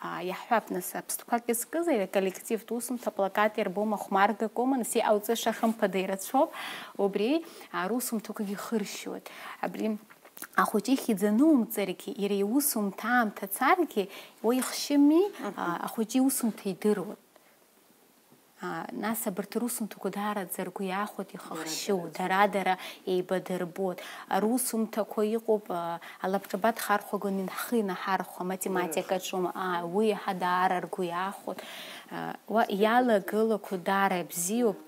А, иаҳҳәап, нас, аԥстәқәак иазкыз, иара аколлективтә усумҭа плакат иарбома, хәмаргакома, нас, иҟауҵаша хымԥада ирацәоуп, убри, а, русумҭақәагьы хыршьуеит. Абри ахәыҷы ихьӡ анумҵаргьы, иара иусумҭа аамҭа царгьы, уа ихшьыми, а, ахәыҷы иусумҭа идыруеит. А, нас абарҭ русумҭақәа даараӡа ргәы иаахәоит, ихахшьу, дара-дара еибадырбоит. Арусумҭақәа иҟоуп, а, алабҿаба дхархәаганы ҳхы инаҳархәа, математикаҿы, а, уи иаҳа даара ргәы иаахәоит. А, уа иалагылақәо даара ибзиоуп.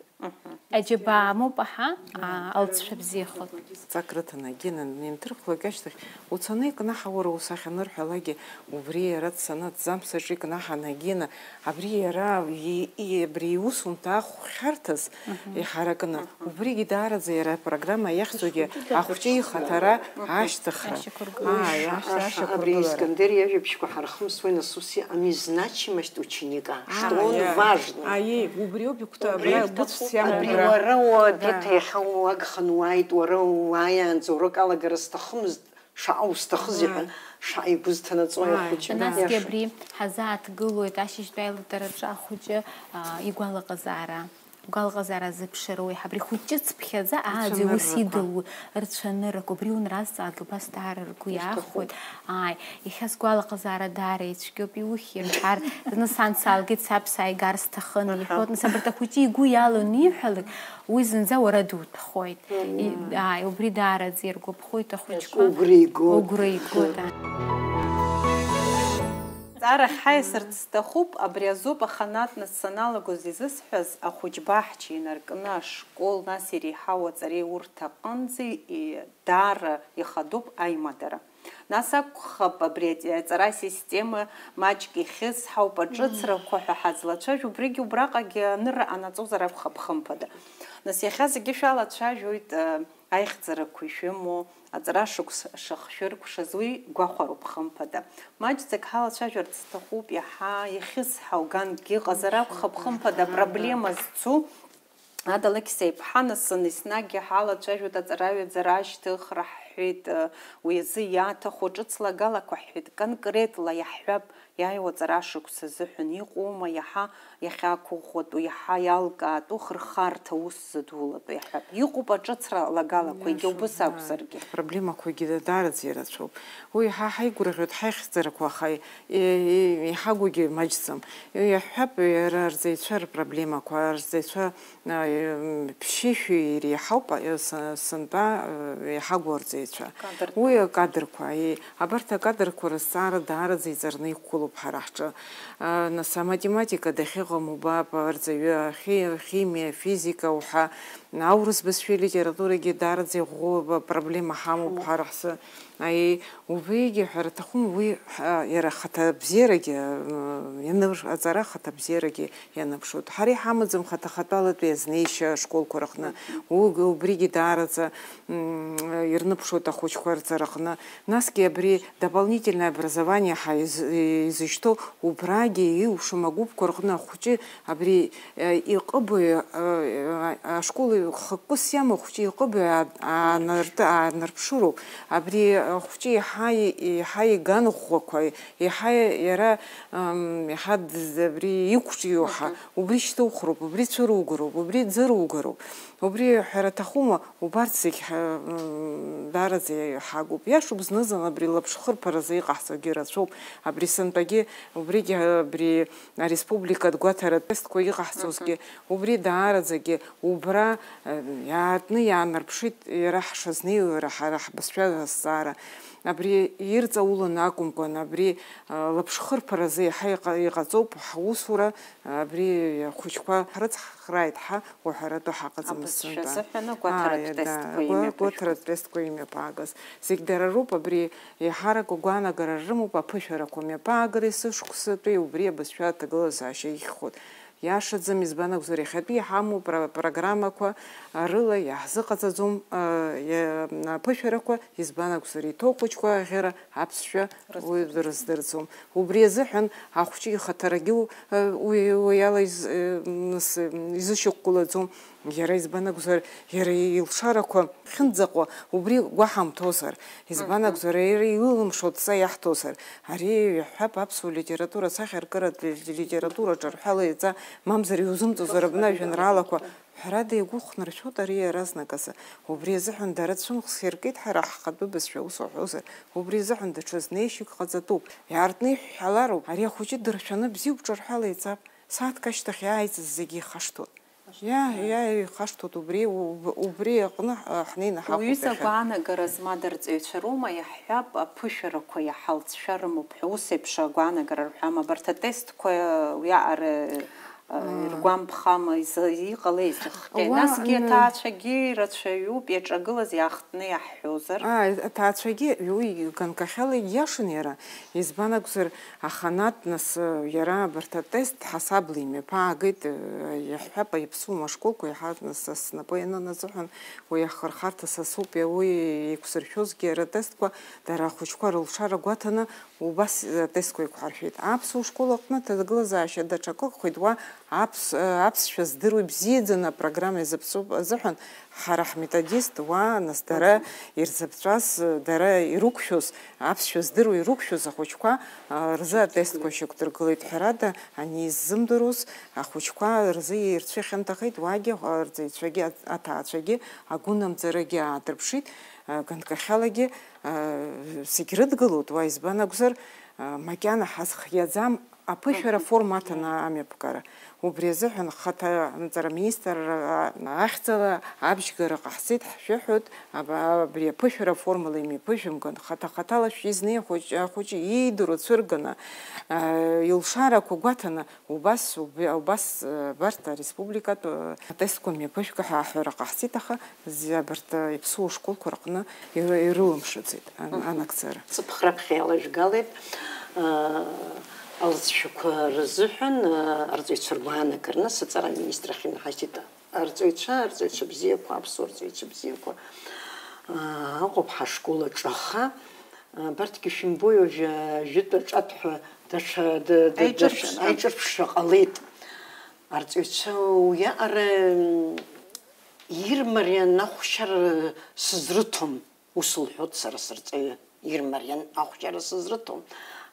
Аџьабаа амоуп, аҳа, а, алҵшәа бзиахоит. Ҵак рыҭаны, Гена, инҭырхлак ашьҭахь, уцаны икнаҳа уара ус ахьанырҳәалакгьы, убри иара дцаны аҭӡамцаҿы икнаҳаны, Гена, абри иара и-, и-, абри иусумҭа ахәхьарҭаз иҳаракны, убригьы даараӡа иара апрограмма иахьӡугьы ахәҷы ихаҭара ашьҭыхра. Ашьақәыргылара. Ааи, ашьҭа-, ашьақәыргылара. Абри Искандер иажәабжьқәа ҳархымсуеит, нас ус иҟами, значимость ученика, что он важный. Аиеи, убриоуп игәҭа-, абра игәыцәс иамоу. Абри уара уабиҭа иахьа уагханы уааит, уара уааиаанӡа урок алагара сҭахымызт, шаҟа усҭахызи ҳәа, шаҟа игәы зҭанаҵои ахәыҷы. Насгьы абри ҳазааҭгылоит ашьыжьтәи аилатәараҿы ахәыҷы, а, игәалаҟазаара. Гәалаҟазаара азыԥшыра уи ҳабри хәыҷы цыԥхьаӡа ааӡаҩ ус Рцәаныррақәа. Идылу рцәаныррақәа, убри унразҵаалак убас даара ргәы Ирҭахуп. Иаахәоит. Ааи, иахьа сгәалаҟазаара даара ицәгьоуп, иухьи, рҳәар, зны сан салгеит, саб сааигар сҭахын, Аҳа. Иҳәоит, нас абарҭ ахәыҷы игәы иалоу аниҳәалак, уи зынӡа уара дуҭәхоит. Мм. И-, ааи, убри даараӡа иргәаԥхоит ахәыҷқәа. Угәра игоит. Угәра игоит, ааи. Ҵаарахь ҳаиасырц сҭахуп, абри азоуп аханатә нас саналагоз изысҳәаз, ахәыҷбаҳча инаркны ашкол, нас иреиҳау аҵареи урҭ аҟынӡа и-, даара ихадоуп аимадара. Нас акәхап абри аҵ-, аҵара асистема маҷк ихьысҳауп, аҿыцрақәа ҳәа ҳазлацәажәо, убригьы убраҟагьы анырра ҟанаҵозар акәхап, хымԥада. Нас иахьа зегьы шәалацәажәоит, э, аихьӡарақәа ишәымоу, аҵара шықәс шахшәыркәшаз, уи гәахәароуп, хымԥада. Маҷӡак ҳалацәажәарц сҭахуп, иаҳа ихьысҳау ганкгьы ыҟазар акәхап, хымԥада, апроблема зцу. Ада Алықьса иԥҳа, нас, еснагь иҳалацәажәоит аҵараҩаӡара ашьҭыхра, ҳҳәеит, уи азы иаҭаху ҿыц лагалақәа ҳҳәеит, конкретла иаҳҳәап, иааиуа аҵара шықәса азыҳәан иҟоума иаҳа иахьақәыӷәӷәатәу, иаҳа иалкаатәу хырхарҭа ус зыдулатәу, иаҳҳәап. Иҟоуп аҿыцра лагалақәа, егьа Иашоуп, убыс ааи. Акәзаргьы. Проблемақәагьы даараӡа ирацәоуп. Уи ҳа ҳаигәырӷьоит ҳаихьӡарақәа, аха и-, и-, иҳагугьы маҷӡам. Иаҳҳәап, иара арҵаҩцәа рпроблемақәа, арҵаҩцәа, а, м, ԥшьышәи иреиҳауп, а, с-, сынтәа, а, иҳагу арҵаҩцәа. Кадрқәа. Уи акадрқәа, и-, абарҭ акадрқәа рызҵаара даараӡа иҵарны иқәгылоуп ҳара ҳҿы. А, нас аматематика дахьыҟам убап, арҵаҩы ахи-, ахимиа, афизика уҳәа, аурыс бызшәеи литературагьы даараӡа иӷәӷәоу проблема ҳамоуп ҳара ҳзы. Аиеи, убригьы ҳәара аҭахума, уи, ҳа, иара ахаҭабзиарагьы, м, ианыр-, аҵара ахаҭабзиарагьы ианыԥшуеит. Ҳара иҳамаӡам хаҭа-хаҭәалатәи азнеишьа ашколқәа рҟны. Уг-, убригьы даараӡа, м, ирныԥшуеит ахәыҷқәа рҵараҟны. Насгьы абри дополнительное образование ҳа из-, изышьҭоу убрагьы иушам агәыԥқәа рҟны ахәыҷы абри, э, иҟыбаҩ, э, э, ашкол хықәкыс иамоу ахәыҷы иҟыбаҩ аа-, аанарт-, аанарԥшыроуп. Абри ахәыҷы еиҳа, еиҳа иган ӷәӷәақәа, еиҳа иара, м, еиҳа дз-, абри иқәҿиоу ҳа, Мгм. Убри шьҭухроуп, убри цәыругароуп, убри ӡыругароуп. Убри ҳәара аҭахума, убарҭ зегь ҳа, м, даараӡа иҳагуп. Иашоуп, зны-зынла абри лаԥшхырԥаразы иҟаҳҵогьы рацәоуп. Абри сынтәагьы, убригьы, абри ареспубликатә гәаҭаратә тестқәа иҟаҳҵозгьы, Мгм. Убри даараӡагьы убра, э, иаартны иаанарԥшит, иара ҳшазнеиуа, ҳара ҳбызшәа азҵаара. Абри ирҵауланы акәымкәан, абри, э, лаԥшхырԥаразы иаҳа иҟа-, иҟаҵоуп ҳусура, абри ахәыҷқәа ҳрыцҳхраит ҳәа уҳәаратәы ҳаҟаӡамызт Абызшәа сынтәа. Азыҳәаны гәаҭаратә Ааи, да, тестқәа гәа-, имҩаԥышәгоит. Гәаҭаратә тестқәа имҩаԥаагаз. Зегь дара роуп, абри еиҳарак агәаанагара рымоуп, аԥышәарақәа мҩаԥаагареи сышықәсатәи убри абызшәа аҭагылазаашьа ихьхәоит. Иашаӡам, избан акәзар, иахьатәи иҳамоу пра-, программақәа рыла иаҳзыҟаҵаӡом, а, иа-, аԥышәарақәа, избан акәзар, иҭоу ахәыҷқәа аӷьара аԥсшәа уаҩ Рыздырӡом. Рыздырӡом. Убри азыҳәан ахәҷы ихаҭарагьы у-, уи, уи ала из-, нас, изышьақәгылаӡом. Иара, избан акәзар, иара илшарақәа ахьынӡаҟоу убри гәаҳамҭозар, избан Мгм. Акәзар, иара илылымшо адҵа иаҳҭозар, ари иаҳҳәап, аԥсуа литература, асахьаркыратә ли-, литератураҿы рҳәала иаҵа, мамзар иузымҵозар абна ажәеинраалақәа, ҳәарада, игәы хнаршәоит ари иаразнаказ. Убри азыҳәан дара цәымӷс иркит ҳара ҳхатәы бызшәа ус уҳәозар, убри азыҳәан даҽа знеишьак ҟаҵатәуп. Иаартны иҳәҳәалароуп, ари ахәыҷы дыршәаны бзиоуп ҿырҳәала иҵап. Сааҭк ашьҭахь иааиҵаз зегьы ихашҭуеит. Иа-, иа-, ихашҭуеит убри, уб-, убри аҟны, а, ҳнеины ҳахәоит Уҩыза иахьа. Агәаанагара змада рҵаҩцәа роума, иаҳҳәап, аԥышәарақәа иаҳа лҵшәа рымоуп ҳәа, ус еиԥш агәаанагара рҳәама, абарҭ атестқәа уиаҟара, а, Ыы. Иргәамԥхама, изы-, иҟалеи, изыхҟьеи? Уа, Насгьы ыы. Аҭаацәагьы ирацәаҩуп, иаҿагылаз иаахтны иаҳҳәозар. Ааи, аҭаацәагьы, уи ганкахьала ииашан иара, избан акәзар, Аханатә, нас, иара абарҭ атест ҳасабла имҩаԥаагеит, иаҳҳәап, аԥсуама ашколқәа иаҳа, нас, снапы ианын азыҳәан, уи ахырхарҭа са соуп, уи еиқәсыршәозгьы иара атестқәа, дара ахәыҷқәа рылшара гәаҭаны, убас атестқәа еиқәҳаршәеит. Аԥсуа школ аҟны аҭагылазаашьа даҽакы акәхеит, уа Аԥс-, аԥсшәа здыруа ибзиаӡаны апрограмма иазыԥҵәоуп азыҳәан, ҳара ҳметодист уаа, нас дара ирзыԥҵәаз, дара ирықәшәоз, аԥсшәа здыруа ирықәшәоз ахәыҷқәа, а, рзы атестқәа шьақәдыргылеит. Ҳәарада, ани иззымдыруаз ахәыҷқәа рзы ирцәыхьанҭахеит, уаагьы, а, арҵаҩцәагьы, а-, аҭаацәагьы, агәынамӡарагьы аадырԥшит, а, ганкахьалагьы, а, зегь рыдгылоит, уа избан акәзар, а, макьана ҳазхиаӡам, аԥышәара форма аҭаны амҩаԥгара. Убри азыҳәан хаҭа анҵара министр ахьӡала абжьгара ҟаҳҵеит ҳшәыҳәоит, аба-, абри аԥышәара формала имҩаԥыжәымган, хаҭа-хаҭала шәизнеи ахәыҷ-, ахәыҷы иидыруа цәырганы, а, илшарақәа гәаҭаны, убас, уб-, убас, а, абарҭ ареспубликатә, а, атестқәа мҩаԥыжәга ҳәа аҳәара ҟаҳҵеит, аха зи-, абарҭ, а, иԥсуа школқәа рҟны иры-, ирылымшаӡеит ан-, Мгм. анагӡара. Ҵыԥх раԥхьа иалажәгалеит, а, алҵшәақәа рзыҳәан, а, арҵаҩцәа ргәаанагараны сыҵара аминистрахь инҳасит. Арҵаҩцәа, арҵаҩцәа бзиақәа, аԥсуа рҵаҩцәа бзиақәа, а, ыҟоуп ҳашкол аҿы, аха, а, абарҭгьы шәымбои, уажәы, а, жәытә аҿатә ҳәа даҽа, д-, д-, даҽа Аиҿырԥшра. аиҿырԥшра ҟалеит. Арҵаҩцәа уиаҟара, м, ирмариан ахәшьара сызрыҭом, ус лҳәоит сара сырҵаҩы, ирмариан ахәшьара сызрыҭом.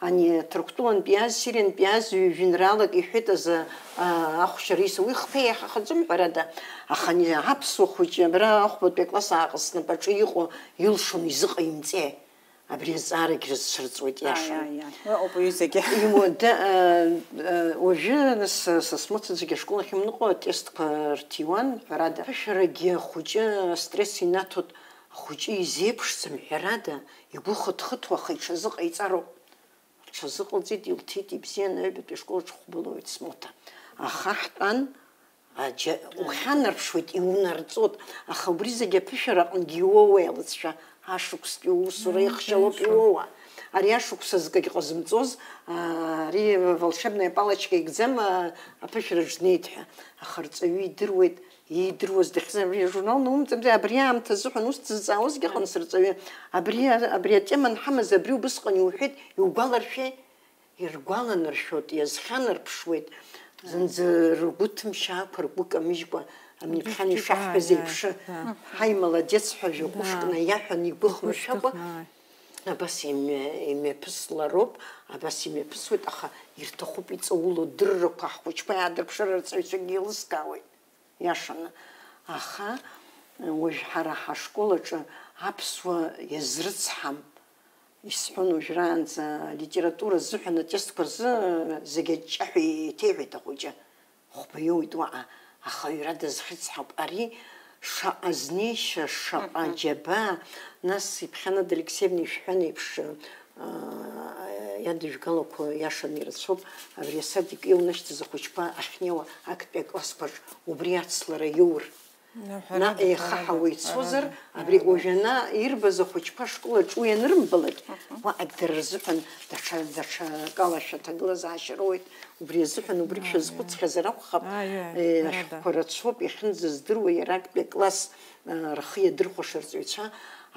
Ани Ҭырқәтәылантә иааз, Сириантә иааз ҩ-, жәеинраалак иҳәеит азы, а, ахәшьара ису, уи хԥа иаҳахаӡом, ҳәарада, аха ани аԥсуа хәыҷы абра ахәбатәи акласс ааҟа снапаҿы иҟоу илшон изыҟаимҵеи? Абри азҵаарагь рызцәырҵуеит, иашан. Аиаиа, уи ауп аҩызагьы. Имода, э, э, уажәы, нас, э, са смыцәаӡагьы ашкол ахь имныҟәо атестқәа рҭиуан, ҳәарада. Аԥышәарагьы ахәыҷы астресс инаҭоит, ахәыҷы изеиԥшӡам, ҳәарада, игәы хыҭхыҭуа, аха иҽазыҟаиҵароуп. Рҽазыҟалҵеит, илҭит, ибзиан, аҩбатәи ашкол аҿы хәбылоит смоҭа. Аха ҳтәан, аџьа-, ухьанарԥшуеит, иунарҵоит, аха убри зегь аԥышәара аҟынгьы иуоуеи алыҵшәа, ашықәстәи усура Мм, ихшьалоуп иашоуп. Иуоуа. Ари ашықәс азкагь ҟазымҵоз, а, ари волшебная палочка икӡам, а, аԥышәараҿ днеит ҳәа. Аха арҵаҩы идыруеит, иидыруаз дахьӡам, абри ажурнал наумҵамзи, абри аамҭа азыҳәан ус дзызҵаауазгьы ыҟан сырҵаҩы. Абри, абри атема анҳамаз, абри убысҟан иуҳәеит, иугәаларшәеи? Иргәаланаршәоит, иазхьанарԥшуеит, зынӡа ргәы ҭымшьаақәа ргәы камыжькәа, амнеиԥхьан Абри ишаҳҳәаз џьбаа, еиԥш, да. Ҳаи, молодец ҳәа жәа Да. ҟәышкны иаҳәан, игәы Игәы хмыршәакәа, хмыршәакәа. Абас имҩа-, имҩаԥыслароуп, абас имҩаԥысуеит, аха ирҭахуп иҵаулоу дыррақәа, ҳхәыҷқәа иаадырԥшыр арҵаҩцәагьы еилыскаауеит. Иашаны. Аха, уажә ҳара ҳашкол аҿы аԥсуа иазрыцҳам. Исҳәон уажәраанӡа алитература азыҳәан атестқәа рзы зегь аҷҷаҳәа еиҭеиҳәеит ахәыҷы. Хәба иоуит уаҟа, аха аҩра дазхьыцҳауп. Ари шаҟа знеишьа, шаҟа Мгм. џьабаа, нас Иԥхьанада Алексеевна ишәҳәан еиԥш, аа, иадыжәгалақәо иашаны ирацәоуп, абри асадик иоунашьҭыз ахәыҷқәа ахьнеиуа актәи аклассқәаҿ убри ацлара иоур. Наҟ Ҳәарада, еихаҳауа ҳәарада, ицозар, ҳәарада, абри ҳәарада. Уажәы ана ирбаз ахәыҷқәа ашкол аҿы уи анырымбалак, Мгм. уаҟагь дара рзыҳәан даҽа, даҽа акалашәа аҭагылазаашьа роуеит, убри азыҳәан убригь Ааи, шәазхәыцхьазар акәхап, ааи, ааи, э, ҳәарада. Ашәҟәқәа рацәоуп, иахьынӡаздыруа иара актәи акласс, э, рхы иадырхәаша арҵаҩцәа,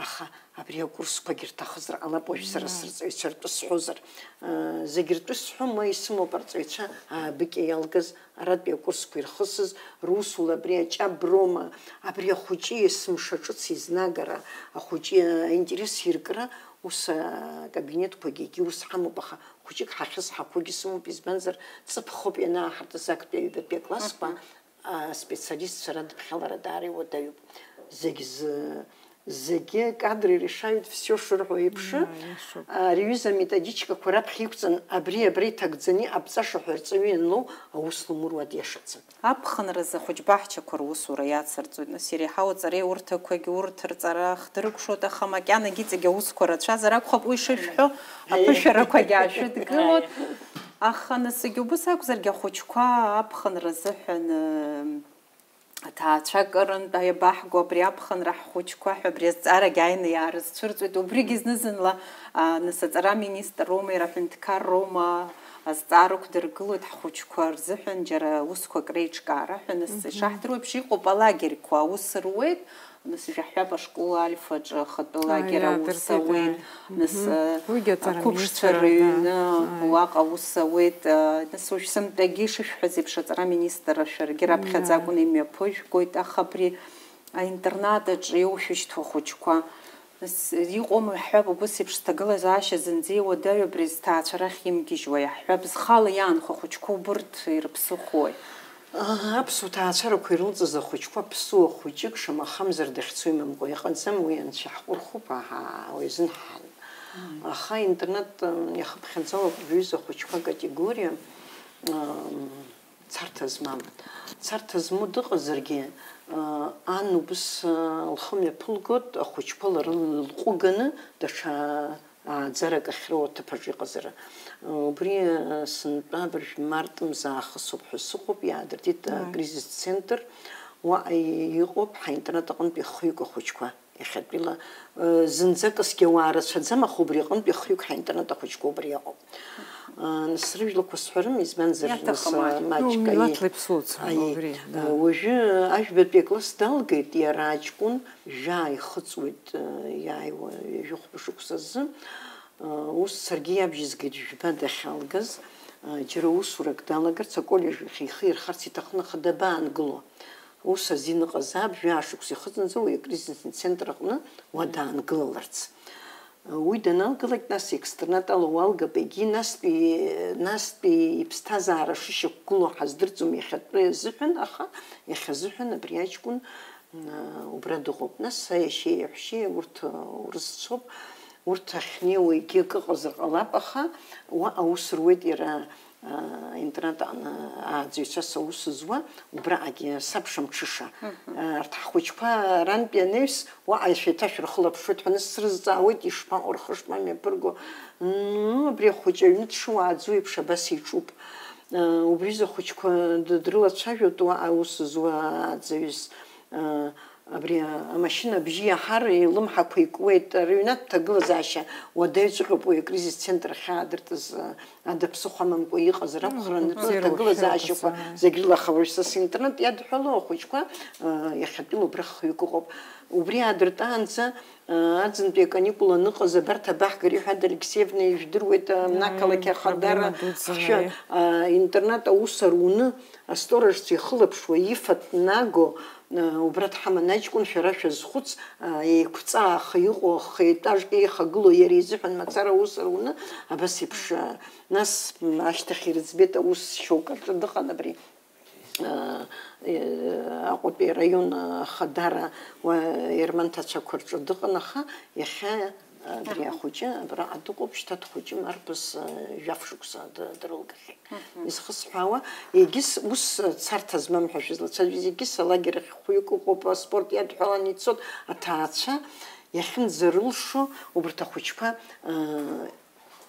аха абри акурсқәагь рҭахызар ҟалап, уажә сара Ааи. Сырҵаҩцәа ртәы сҳәозар. Э, зегь ртәы сҳәом, уа исымоуп арҵаҩцәа аабыкьа иалгаз, Аратәи акурсқәа ирхысыз русула абри аҷаб роума, абри ахәыҷы есымша ҿыц изнагара, ахәыҷы аинтерес иркра, ус акабинетқәагьы егьи ус ҳамоуп, аха хәыҷык ҳахьысҳақәогьы сымоуп, избанзар, ҵыԥхоуп ианааҳартыз актәи аҩбатәи аклассқәа, Мгм. аспециалистцәа радыԥхьалара даара иуадаҩуп. Зегь зы-, Зегьы кадры решают всё шырҳәо еиԥш, Иа, иашоуп. Ари аҩыза аметодичкақәа раԥхьа иқәҵан, абри, абра иҭагӡаны иҟабҵаша ҳәа арҵаҩы ианлоу аус лымур уа диашаӡам. Аԥхынразы ахәыҷбаҳчақәа русура иацырҵоит, нас иреиҳау аҵареи урҭақәагь урҭ рҵара хдыркәшоит, аха макьанагь иҵегь аусқәа рацәазар акәхап, уи шышәҳәо, Аиеи. Аԥышәарақәагь аашәыдгылоит. Аха насгьы убыс акәзаргьы ахәыҷқәа аԥхынра азыҳәан, Аҭаацәа акырынтә иабаҳго абри аԥхынра ҳхәыҷқәа ҳәа абри азҵаарагь ааины иаарызцәырҵуеит. Убригьы зны-зынла, а, нас аҵара аминистр роума, иара аҳәынҭқар роума, азҵаара ықәдыргылоит ҳхәыҷқәа рзыҳәан џьара усқәак реиҿкаара ҳәа. Нас Мгм. ишаҳдыруа еиԥш, иҟоуп алагерьқәа, аус руеит, Нас жәаҳәап ашкол Альфаҿы ахатәы лагер аус ауеит, нас ақәыԥшцәа рыҩны уаҟа аус ауеит, нас уажә сынтәагьы ишышәҳәаз еиԥш аҵара аминистрра шәаргьы раԥхьаӡа акәны имҩаԥыжәгоит, аха абри аинтернат аҿы иоушәышьҭуа ахәыҷқәа, нас иҟоума ҳҳәап, убыс еиԥш сҭагылазаашьа зынӡа иуадаҩу абри зҭаацәа рахь имгьежьуа, иаҳҳәап, зхала иаанхо ахәыҷқәа убырҭ ирыԥсыхәои? Аԥсуа ҭаацәарақәа ирылҵыз ахәыҷқәа ԥсуа хәыҷык шамахамзар дахьцо имамкәа иҟаӡам, уи анцәа иаҳҟәырхуп, аҳа, уи азын ҳҳәан. Аха интернет, м, иахыԥхьаӡалоуп жәаҩыза ахәыҷқәа акатегориа, м, царҭа змам. Царҭа змоу дыҟазаргьы, м, ан убыс, м, лхы мҩаԥылгоит, ахәыҷқәа лара лылҟәыганы даҽа ааӡарак ахьроу аҭыԥ аҿы иҟазар. Убри, сынтәа абыржә март мза аахысуп ҳәа сыҟоуп, иаадыртит акризис центр. Уаҟа иҟоуп ҳаинтернет аҟынтәи хҩык ахәыҷқәа. Иахьатәила, зынӡакысгьы ауаа рацәаӡам, аха убри аҟынтәи хҩык ҳаинтернет ахәыҷқәа убри иҟоуп. Нас рыжәлақәа сҳәарым, избанзар, нас, маҷк, ну, аиеи, милаҭла иԥсуаӡам, аиеи. Убри, да. Уажәы ажәбатәи акласс далгеит, иара аҷкәын, жәаа ихыҵуеит, иааиуа ҩажәи хәба шықәса азы. Ус саргьы иабжьызгеит жәба дахьалгаз, џьара усурак далагарц, аколлеџь ахь ихы ирхарц иҭахын, аха дабаангыло? Ус азин ыҟазаап, жәаа шықәса ихыҵынӡа уи акризисный центр аҟны уа даангылаларц. Уи даналгалак, нас, екстернат ала уалгап, егьи настәи, настәи иԥсҭазаара шышьақәгылоу ҳаздырӡом иахьатәи азыҳәан, аха иахьазыҳәан абри аҷкәын, м, убра дыҟоуп. Нас саиашьеи иаҳәшьеи урҭ, ы, урысцәоуп, урҭ ахьнеиуа егьи акы ыҟазар ҟалап, аха уаҟа аус руеит иара, ы, интернат аҟны ааӡаҩцәас аус зуа, убраҟагьы сабша мҽыша. Мгм. Ы, арҭ ҳхәыҷқәа арантәи анаҩс уаҟа ишәеиҭашәырхылаԥшуеит ҳәа, нас срызҵаауеит, ишԥаҟоу, рхы шԥамҩаԥырго? Ну, абри ахәыҷы аҩны дшыуааӡо еиԥш абас иҿуп. Ы, убризы ахәыҷқәа д-, дрылацәажәоит уаҟа аус зуа аӡаҩыс. Ы, абри амашьына абжьы иаҳар, илымҳақәа икуеит, рыҩнатә ҭагылазаашьа уадаҩҵәҟьоуп уи акризис центр ахьаадыртыз, ы, ада ԥсыхәа амамкәа иҟазар акәхарын, ртәы аҭагылазаашьақәа зегь рыла, аха уажә са синтернет иадҳәалоу ахәыҷқәа, ы, иахьатәиала убра хҩык ыҟоуп. Убри аадыртаанӡа, ы, аӡынтәи аканикул аныҟаз абарҭ абаҳгари ҳәа, Алексеевна ижәдыруеит, ы, Ааи, ақалақь ахадара проблема дуӡӡа, ҳшәа, ааи. Ы, интернат аус аруны, асторожцәа ихылаԥшуа, ифатә наго, ы, убра дҳаман аҷкәын, шәара шәазхәыц, ы, еиқәҵааха иҟоу ахы етажк еихагылоу иара изыҳәан мацара аус руны, абас еиԥш, ы, нас, м, ашьҭахь ирыӡбеит аус шьоук аҿы дыҟан абри, ы, ы, Аҟәатәи араион ахадара, уа, ерманҭацәақәа рҿы дыҟан, аха иахьа абри ахәыҷы абраҟа дыҟоуп, шьҭа дхәыҷым, арԥыс, ы, жәаф шықәса д-, дрылгахьеит. Мгм. Изхысҳәаауа, егьыс ус царҭа змам ҳәа шәызлацәажәоз, егьыс алагер ахь хәҩык ыҟоуп, аспорт иадҳәаланы ицоит, аҭаацәа иахьынӡарылшо убарҭ ахәыҷқәа, ы,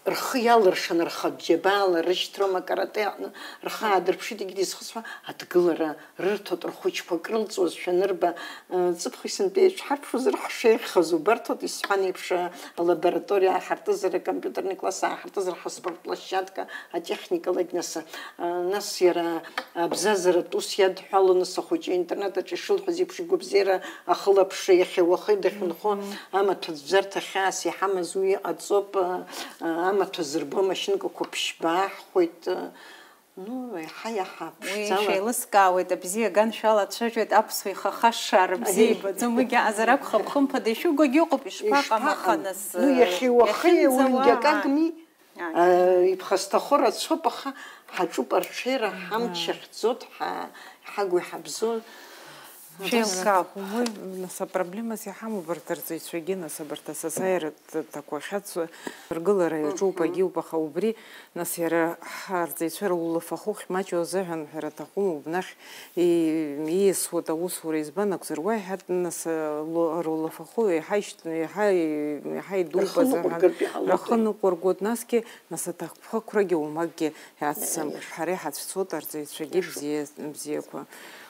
рхы иалыршан, рхатә џьабаала рышьҭроума акарате аҟны, рхы аадырԥшит, егьи дизхысҳәа, адгылара рырҭоит, рхәыҷқәа крылҵуазшәа анырба, ы, ҵыԥхи сынтәеи еиԥш ҳарԥшуазар ҳшеиӷьхаз убарҭоит, исҳәан еиԥш, ы, алабораториа ааҳартызар, акомпиутерный класс ааҳартызар, ҳаспорт площадка, атехникалагь нас, ы, нас иара абзазаратә ус иадҳәалон, нас ахәыҷы интернат аҿы ишылҳәаз еиԥш игәабзиара ахылаԥшра иахьа уахеи дахьынхо, мгм, амаҭәа ӡәӡәарҭа хьаас иҳамаз уи иҟаҵоуп, ы, ы, амаҭәа зырбо амашьынкақәа ԥшьба аҳхәеит, ы, Ну, еиҳа-еиҳа уи ԥшӡала. Шәеилыскаауеит, абзиа аган шәалацәажәоит, аԥсуа ихахашшаара бзиа ибаӡом, уигьы аҟазар акәхап, хымԥада ишәыгәагьы ыҟоуп, ишԥаҟам, аха, ишԥаҟам? Нас, Ну, иахьеи уахеи иахьынӡауа, уаҩгьы акы ааи. Акми. Ааи. Э, иԥхасҭахо рацәоуп, аха ҳаҿуп арҽеира, ҳамч ахьӡоит, ҳа-, ҳагу иҳабзоу. Шәеилкаауп. Уи, нас, апроблемас иҳамоу абарҭ арҵаҩцәагьы, нас, абарҭ асасааирҭақәа ахьацу ргылара иаҿуп, мгм, агьиуп, аха убри, нас, иара ҳарҵаҩцәа рулафахәы ахьмаҷу азыҳәан ҳәара аҭахума, убнахь и-, ииасуа аусура избан акәзар, уа иҳәатә, нас, лу-, рулафахәы еиҳа ишьҭ-, еиҳа, еиҳа идууп азыҳәан рхы ныҟәыргартә иҟалоит, рхы ныҟәыргоит, насгьы, нас, аҭакԥхықәрагьы уамакгьы иацҵам. Иа, иа. Ҳара иҳацәцоит арҵаҩцәагьы бзиа-, бзиақәа.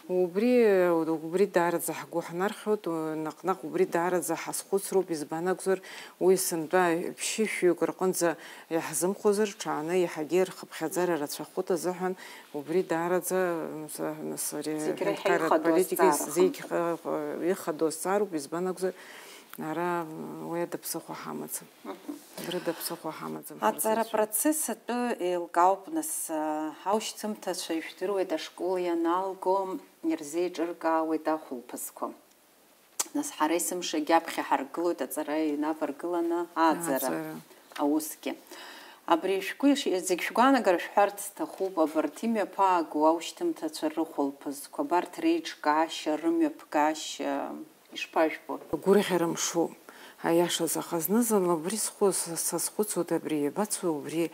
Убри, убри даараӡа ҳгәы ҳнархьуеит, наҟ-наҟ убри даараӡа ҳазхәыцроуп, избан акәзар, уи сынтәа ԥшьышәҩык рҟынӡа иаҳзымхозар, ҽааны иаҳагьы рхыԥхьаӡара рацәахоит азыҳәан, убри даараӡа, м, с-, м, с-, ри-, Зегь реиҳа аҳәынҭқарратә ихадоу политика азҵаара зегь хымԥада. Х-, х-, ихадоу азҵаароуп, избан акәзар, ара, м, уи ада ԥсыхәа ҳамаӡам. Мгм. Убри ада ԥсыхәа ҳамаӡам, Аҵара ҳарзыцәа. Апроцесс атәы еилкаауп, нас, а, аушьцымҭацәа ижәдыруеит ашкол ианалго, ирзеиҿыркаауеит ахәылԥазқәа. Нас ҳара есымшагьы аԥхьа ҳаргылоит аҵара инаваргыланы ааӡара Ааӡара. Аусгьы. Абри шәгәы иш-, зегь шәгәаанагара шәҳәарц сҭахуп, абарҭ имҩаԥаагоу аушьҭымҭацәа рыхәылԥазқәа, абарҭ реиҿкаашьа, рымҩаԥгашьа, ишԥажәбо? Агәырӷьара мшуп, аиашаз, аха зны-зынла убри схәы-, са-, сазхәыцуеит абри, иабацо убри,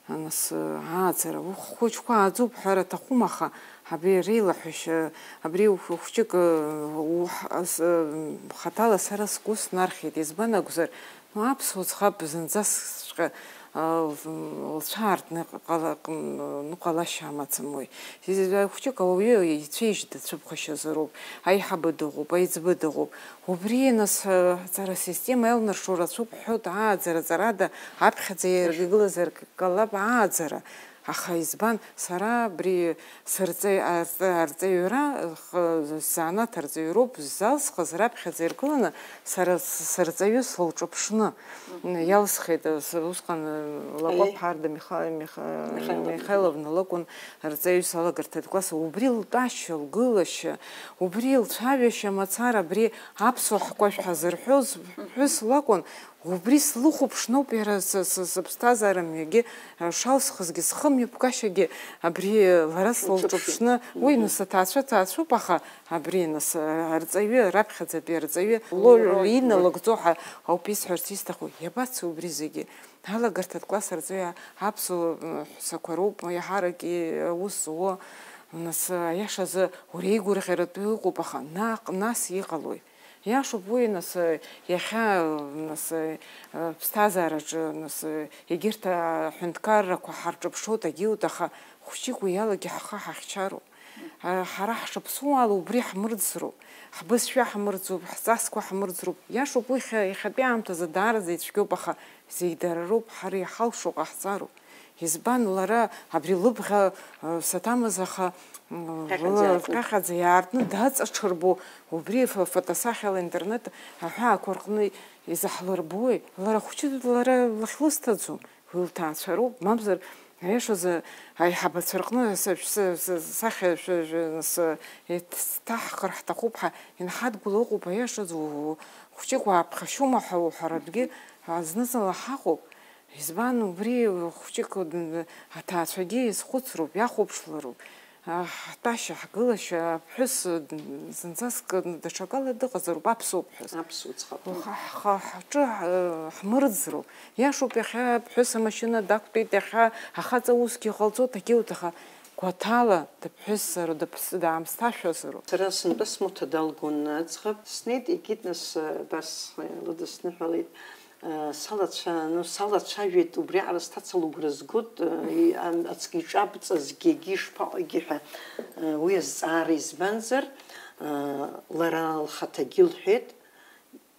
нас, ааӡара, ухәыҷқәа ааӡоуп ҳәара аҭахума, аха абри реилаҳәашьа, абри ухә-, хәҷык, уҳ-, ас-, хаҭала сара сгәы снархьит, избан акәзар, ну, аԥсуа ӡӷаб зынӡасҵәҟьа, а, лцәаартны ҟала-, ҟ-, ныҟәалашьа амаӡам уи. Хәҷык ауаҩы ицәеижь дацәыԥхашьазароуп, аиҳабы дыҟоуп, аиҵбы дыҟоуп. Убри, нас, аҵара асистема аилнаршо рацәоуп ҳҳәоит, ааӡара ҵарада аԥхьаӡа иргылазар ҟалап ааӡара. Аха избан, сара абри сырҵаҩ-, арҵа-, арҵаҩра, х-, сзанааҭ арҵаҩроуп ззалсхыз раԥхьаӡа иргыланы, сара с-, сырҵаҩы слҿаԥшны. Мгм. Иалсхит, э, с-, усҟан, э, Лакоба Аиеи. Ҳарда Миха-, Миха-, Михайловна. Михайловна лакәын арҵаҩыс алагарҭатә класс, убри лтәашьа, лгылашьа, убри лцәажәашьа мацара, абри аԥсуа ҳкәашә ҳазырҳәоз ԥҳәыс лакәын, убри слыхәаԥшноуп иара с-, с-, сыԥсҭазаара мҩагьы, э, шалсхызгьы, схы мҩаԥгашьагьы абри лара слылҿаԥшны, уи, мгм, нас аҭаацәа ҭаацәоуп, аха абри, нас, арҵаҩы, раԥхьаӡатәи арҵаҩы, ло-, линалыгӡо ҳәа ауп исҳәарц исҭаху. Иабацо убри зегьы? Алагарҭатә класс арҵаҩы аԥсуа, м, ҳәсақәа роуп, еиҳарак и-, аус зуо. Нас, аиашазы, уреигәырӷьаратәы ыҟоуп, аха наҟ-, нас иҟалои? Иашоуп уи, нас, иахьа, нас, ԥсҭазаараҿы, нас, егьырҭ аҳәынҭқаррақәа ҳарҿаԥшуеит, агьиуеит, аха хәҷык уи алагьы ҳхы ҳахьчароуп. Ҳара ҳшаԥсуала убри ҳмырӡроуп, ҳбызшәа ҳмырӡроуп, ҳҵасқәа ҳмырӡроуп. Иашоуп, уи иахьа-, иахьатәи аамҭазы даараӡа ицәгьоуп, аха зегь дара роуп, ҳара иҳалшо ҟаҳҵароуп. Избан, лара абри лыбӷа, э, саҭамыз, аха, м, Ҟьаҟьаӡа лыла иаартны. Ҟьаҟьаӡа иаартны даҵаҽырбо, убри ф-, фотосахьала интернет аҳәаақәа рҟны изаҳлырбои? Лара хәҷы, лара лахьлысҭаӡом. Уи лҭаацәа роуп, мамзар, аиашазы, аиҳабацәа рҟны са-, шәсы-, са-, сахьа шәы-, шәы-, сы-, еиҭ-, сҭаҳхыр ҳҭахуп ҳәа инҳадгыло ыҟоуп, аиашазы, у-, хәҷык уааԥхашьома ҳәа уҳәаратәгьы, а, зны-зынла ҳаҟоуп. Избан, убри хәҷык д-, аҭаацәагьы изхәыцроуп, иахәаԥшлароуп. Ҳтәашьа, ҳгылашьа, аԥҳәыс зынӡаск даҽакала дыҟазароуп, аԥсуа ԥҳәыс. Аԥсуа ӡӷаб. Ҳа, ҳхы, ҳҿы, ҳ-, ҳмырӡроуп. Иашоуп, иахьа аԥҳәыс амашьына дақәтәеит, иахьа ахаҵа усгьы ҟалҵоит, егьиуҭаху, гәаҭала дыԥҳәысзароуп, дыԥс-, даамсҭашәазароуп. Сара сынтәа смоҭа далгон аӡӷаб. Снеит, егьит, нас, абас лыдысныҳәалеит. Салацәа-, ну, салацәажәеит, убриаҟара сҭаца лыгәра згоит, и-, ан-, ацк иҿабҵазгьы егьи ишԥаҟагьы ҳәа, уи азҵаара, избанзар, лара лхаҭагьы лҳәеит,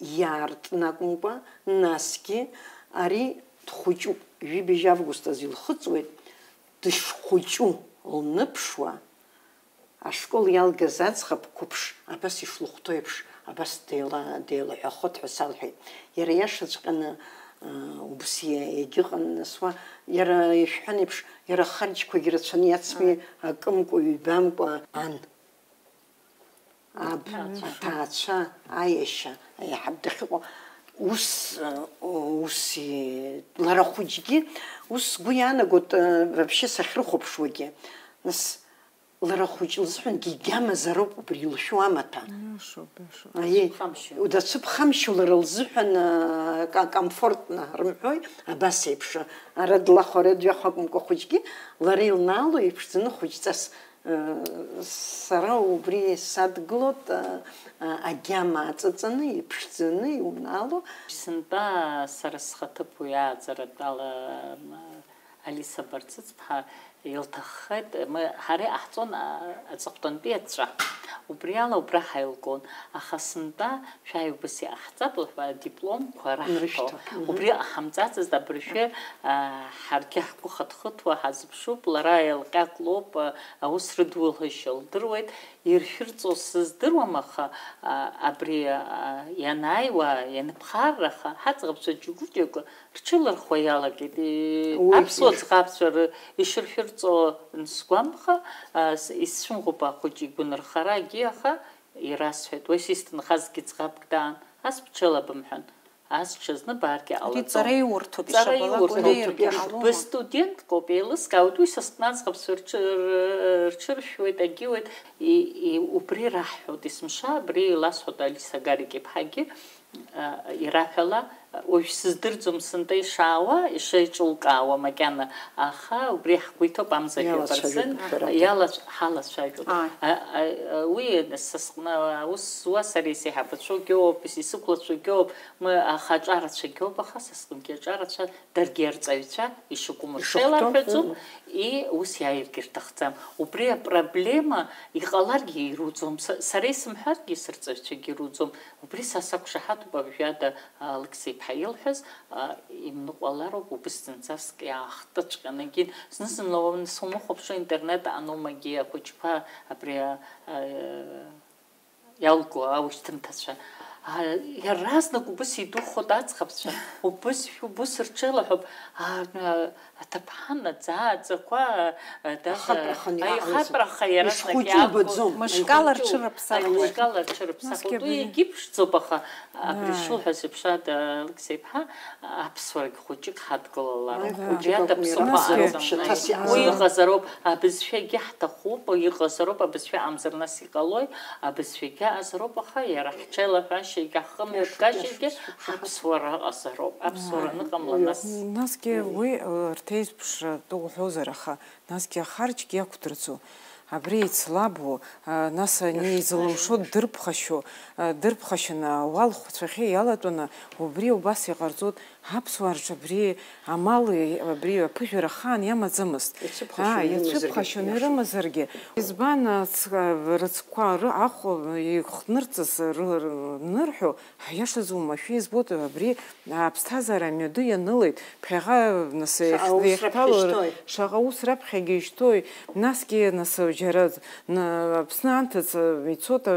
иаартны акәымкәа, насгьы ари дхәыҷуп, жәибжь август азы илхыҵуеит, дышхәыҷу лныԥшуа, ашкол иалгаз аӡӷаб қәыԥш абас ишлыхәҭоу еиԥш, абас деила-, деилаҳәахоит ҳәа салҳәеит. Иара иашаҵәҟьаны, ыы, убыс иа-, иагьыҟан, нас уа, иара ишәҳәан еиԥш, иара ахарџьқәагьы рацәаны иацми, акымкәа, ҩбамкәа ан. Аб, аҭаацәа. Аҭаацәа, аиашьа, аиҳаб дахьыҟоу, ус, ыы, ус и-, лара хәыҷгьы, ус сгәы иаанагоит, ыы, вообще сахьрыхәаԥшуагьы. Нас, лара хәыҷ лзыҳәангьы егьамазароуп убри илшәу амаҭәа. Иашоуп, иашоуп. Аиеи, дацәыԥхамшьо. Дацәыԥхамшьо лара лзыҳәан, а, ка-, комфортно рымҳәои, абас еиԥш, ара длахо, ара дҩахо акәымкәа хәыҷгьы, лара илнаало иԥшӡаны хәыҷҵас, а, сара убри садгылоит, а, а, агьама аҵаҵаны, иԥшӡаны, иунаало. Сынтәа сара схаҭыԥуаҩ ааӡаратәала, м, Алиса Барцыцԥҳа Илҭаххеит, мы, ҳара иҟаҳҵон, а, аҵыхәтәантәи аҵәҵәа. Убри ала убра ҳаилгон. Аха сынтәа шәааи убыс иҟаҳҵап лҳәа, адипломқәа раҳҭо. Убри ҟаҳамҵацызт, абыржәы, а, ҳаргьы ҳгәы хыҭхыҭуа ҳазыԥшуп, лара еилҟьак лоуп, а, аус рыдулашьа лдыруеит. Иршәырҵо сыздыруам, аха, а, абри, а, ианааиуа, ианԥхарраха, ҳаӡӷабцәа џьоукы-џьоукы рҽылархуа иалагеит. И-, Уи аԥсуа ишәи- ӡӷабцәа ры-, ишыршәырҵо ансгәамԥха, а, с-, исцәымӷуп ахәыҷы игәынырхарагьы, аха ирасҳәеит, уи сисҭынхазгьы ӡӷабк даан, ас бҽылабымҳәан. Ас ҽазны бааргьы Ари ҟалаӡом. Ҵара иурҭоит, Ҵара ишабалак иурҭоит. Унеиргьы ҟалома? Быстудентқәоуп, еилыскаауеит, уи са стәны аӡӷабцәа рҽы-, р-, рҽыршәуеит, агьиуеит, и-, и-, убри раҳҳәоит, есымша абри иласҳәоит Алиса Гарик-иԥҳагьы, а, ираҳәала, уажә сыздырӡом сынтәа ишаауа, ишеиҿылкаауа макьана, аха убри ҳгәы иҭоуп, амза жәаба Иалацәажәоит, рзын, шәарагьы. иалац-, ҳалацәажәоит. Ааи. А, а, а, уи са сҟны аус зуа сара исеиҳабацәоугьы ауп, исықәлацәоугьы ауп, ма, аха аҿар рацәагьоуп, аха са сҟынгьы аҿар рацәа, даргьы арҵаҩцәа ишакәым Ишахәҭоу, рҽеиларҳәаӡом, мм. и ус иааиргьы рҭахӡам. Убри апроблема иҟаларгьы ируӡом. Са, сара исымҳәаргьы сырҵаҩцәагьы ируӡом. Убри са сақәшаҳаҭуп, абжьада, Алықьса-иԥҳа илҳәаз, а, имныҟәалароуп, убыс зынӡаск иаахтыҵәҟьаны егьин. Зны-зынла уа, нас умыхәаԥшуа, интернет аанумагьы ахәыҷқәа абри, а, а, иалго аушьҭымҭацәа. А, иаразнак убыс идухоит аӡӷабцәа, убыс, убыс рҽеилаҳәоуп, а, а, аҭыԥҳа наӡа-ааӡақәа, а, даже Ахатәрахан иааҟалаз. аихатәраха иаразнак Ишхәыҷу иаақәгылоит. убаӡом. Мышкала Ишхәыҷу, рҽырыԥсахуеит. мышкала рҽырыԥсахуеит. Насгьы Уи абри егьыԥшӡоуп, аха абри Ааи. шуҳәаз еиԥш, ада, Алықьса-иԥҳа, аԥсуара хәыҷык ҳадгылалароуп. Ааи, Убри хәыҷык ада акәны ԥсыхәа ианаҳҵо, аӡам. ԥшьаҭас Уи иаанхоит. иҟазароуп, абызшәагьы ҳҭахуп, иҟазароуп, абызшәа амзар нас иҟалои, абызшәагьы аҟазароуп, аха иара ҳҽеилаҳәашьагьы, ҳхымҩаԥгашьагьы Иашоуп, иашоуп. ҳаԥсуара ыҟазароуп, аԥсуара Ааи. аныҟамла нас. Насгьы Ааи. уи, э, рҭеиԥшра тәы уҳәозар, аха насгьы ахарџьгьы иақәдырӡо. Абри еицлабуа, а, нас ани Иашоуп. изылымшо дырԥхашьо, а, дырԥхашьаны ауал хәцәахьы иалатәаны, убри убас иҟарҵоит. Аԥсуаа рҿы абри амал, абри аԥыжәара ахаан иамаӡамызт. Ицыԥхашьаны Аа, ирымазаргьы, ицәыԥхашьаны иашоуп. ирымазаргьы. Избан, ацха рыцкқәа ры-, ахә ихнырҵыз ры-, ры-, нырҳәо, ҳиашазы уамашәа избоит, абри аԥсҭазаара амҩаду ианылеит. Ԥхьаҟа, нас, Шаҟа ус иахьҭало, раԥхьа ишьҭои? шаҟа ус раԥхьагьы ишьҭои? Насгьы, нас, џьара, н-, Аԥсны анҭыҵ ицоит, а,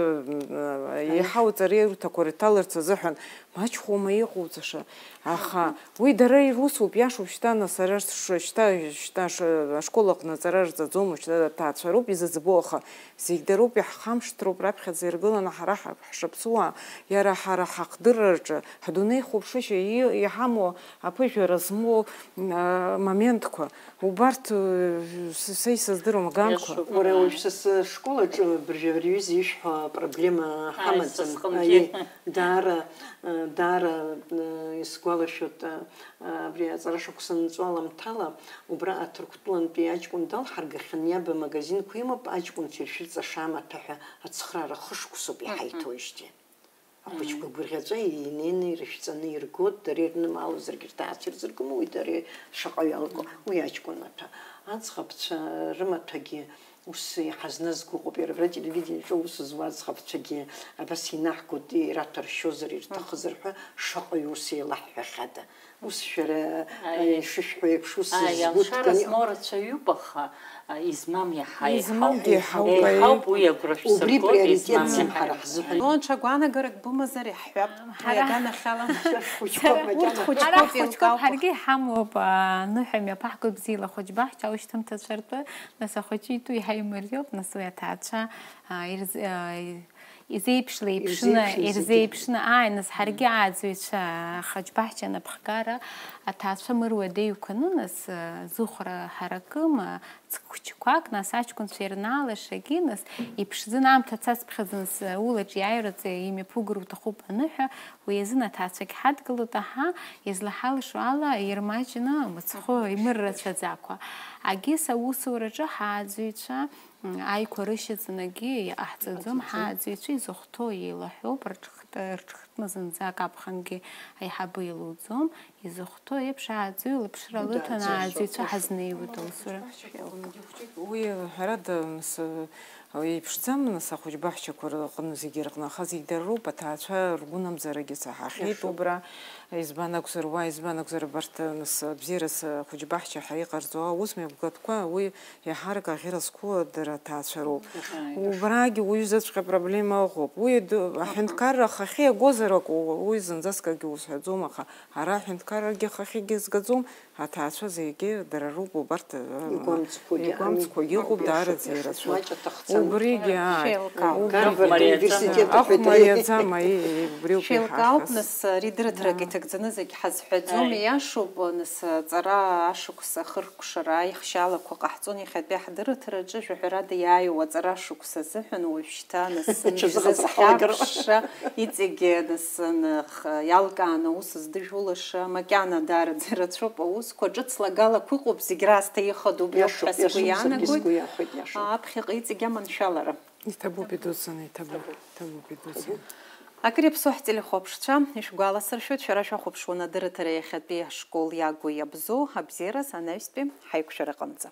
Аиеи. иаҳау аҵареи аҩрҭақәа рҭаларц азыҳәан, маҷхоума иҟоуҵаша? Аха уи дара ирусуп, иашоуп, шьҭа, нас, ара ш-, шьҭа, шьҭа ш-, ашкол аҟны аҵара рҵаӡом, шьҭа аҭаацәа роуп изыӡбо, аха зегь дароуп, иаҳхамышҭроуп раԥхьаӡа иргыланы ҳара ҳа-, ҳшаԥсуаа, иара ҳара ҳахдырраҿы, ҳдунеихәаԥшышьа и-, иҳамоу аԥыжәара змоу, а, моментқәа. Убарҭ, э, с-, са исыздыруам аганқәа. Иашоуп. Уара уажә са сышкол аҿы абыржәы ари аҩыза ишәҳәо апроблема Ааи, ҳамаӡам. са сҟынгьы. Аиеи, даара, э, даара, э, исгәалашәоит, э, абри аҵара шықәса анҵәо аламҭала, убра Аҭырқәтәылантәи аҷкәын далҳаргахьан, иаб амагазинқәа имоуп, аҷкәынцәа иршәырҵаша амаҭәа ҳәа ацхыраара хышықәсоуп Мгм. иҳаиҭоижьҭеи. Ахәыҷқәа Мгм. гәырӷьаҵәа инеины ирышәҵаны иргоит, дара ирнымаалозаргьы рҭаацәа ирзыргома, уи дара шаҟа иалго, уи аҷкәын маҭәа. Аӡӷабцәа рымаҭәагьы ус иҳазназго ыҟоуп, иара абра ателевидениеҿы аус зуа аӡӷабцәагьы абас инаҳгоит, ираҭәаршьозар, ирҭахызар ҳәа шаҟаҩ ус еилаҳҳәахьада. Ус шәара, Аиеи. э, ишышәҳәо еиԥш, ус Аиеи, згәы алшара ҭганы змоу рацәаҩуп, аха, а, измам иаҳа Измамгьы еиҳауп. иаҳауп, Еиҳауп, аиеи. уи агәра Убри шәсыргоит, приоритет измам зым иаҳа ҳара еиҳауп. ҳзыҳәан. Ну, анцәа гәаанагарак бымазар иҳҳәап, уи Ҳара аган ахьала. Шәа шәхәыҷқәоуп Сара макьана. Урҭ хәыҷқәоуп, Ҳара ҳхәыҷқәоуп, еилкаауп. ҳаргьы иҳамоуп, а, ныҳәа мҩаԥаҳго бзиала ахәыҷбаҳча аушьҭымҭацәа ртәы, нас ахәыҷы итәы иаҳа имариоуп, нас уи аҭаацәа, а, ирз-, а, изеиԥшла, еиԥшны, Ирзеиԥшны зегьы. ирзеиԥшны, ааи, нас ҳаргьы ааӡаҩцәа ахәыҷбаҳча анапхгара аҭаацәа мыруа деиқәаны, нас, а, зыхәра ҳаракым, а, цыгәқәак, нас аҷкәынцәа ирнаалашагьы, нас иԥшӡаны аамҭа цацԥхьаӡа, нас улаҿ иааираҵәҟьа имҩаԥугар уҭахуп аныҳәа, уи азын аҭаацәагь ҳадгылоит, аҳа, излаҳалшо ала, ирмаҷны, мыцхәы имыррацәаӡакәа. Агьыс аусураҿы ҳааӡаҩцәа, м, аиқәа рышьаҵанакгьы иҟаҳҵаӡом, Ҳааӡаӡом. ҳааӡаҩцәа изыхәҭоу еилаҳәоуп, рыҽхҭ-, Рҽхыртны зынӡак аԥхынгьы аиҳабы илуӡом, изыхәҭоу еиԥш ааӡаҩ лыԥшра лыҭаны ааӡаҩцәа ҳазнеиуеит аусура. Уи, ҳәарада, нас, еиԥшӡам, нас, ахәыҷбаҳчақәа рҟны зегьы рҟны, аха зегь дара роуп, аҭаацәа ргәынамӡарагьы саҳахьеит убра, избан акәзар уа, избан акәзар абарҭ, нас, абзиараз ахәыҷбаҳча ҳәа иҟарҵо аус мҩаԥгатәқәа, уи иаҳарак аӷьыра зқәу дара аҭаацәа роуп. Убрагьы уаҩызаҵәҟьа проблема ыҟоуп. Уи ду-, аҳәынҭқарра ахахьы иагозар акәу, уи зынӡаскгьы узҳәаӡом, аха ара аҳәынҭқаррагьы ахахьгьы згаӡом, аҭаацәа зегьы дара роуп убарҭ, э, Игәамҵқәагьы игәамҵқәагьы ыҟоуп, даараӡа ирацәоуп. Маҷ аҭахӡам. Убригьы, ааи, Шәеилкаауп. Гарвард Гарвард университет университет ахә мариаӡам, аи, убри ауп Шәеилкаауп, иҳарҳәаз. Нас, ридырыҭарак Ааи. Иҭагӡаны зегь ҳазҳәаӡом, Ааи. Иашоуп, нас, аҵара ашықәс ахыркәшара аихшьалақәа ҟаҳҵон иахьатәи ҳдырыҭараҿы, жәаҳәарада иааиуа аҵара ашықәс азыҳәан уажәшьҭа, нас, Ҽазыҟаҵа ҳалагар. Зхьаԥшша иҵегьы, нас, нх-, иалкааны аус здыжәулаша, макьана даараӡа ирацәоуп аусқәа, ҿыц лагалақәа ыҟоуп, зегь раасҭа ихадоуп ҳәа Иашоуп, сгәы иашоуп, саргьы иаанагоит. Сгәы иахәеит, иашоуп. Аԥхьаҟа иҵегь аманшәалара. Иҭабуп, идуӡӡаны, иҭабуп, иҭабуп, идуӡӡаны. Акыр иаԥсоу ҳтелехәаԥшцәа, ишәгәаласыршәоит, шәара шәахәаԥшуан адырраҭара иахьатәи ашкол иагу иабзоу, абзиараз анаҩстәи ҳаиқәшәараҟынӡа.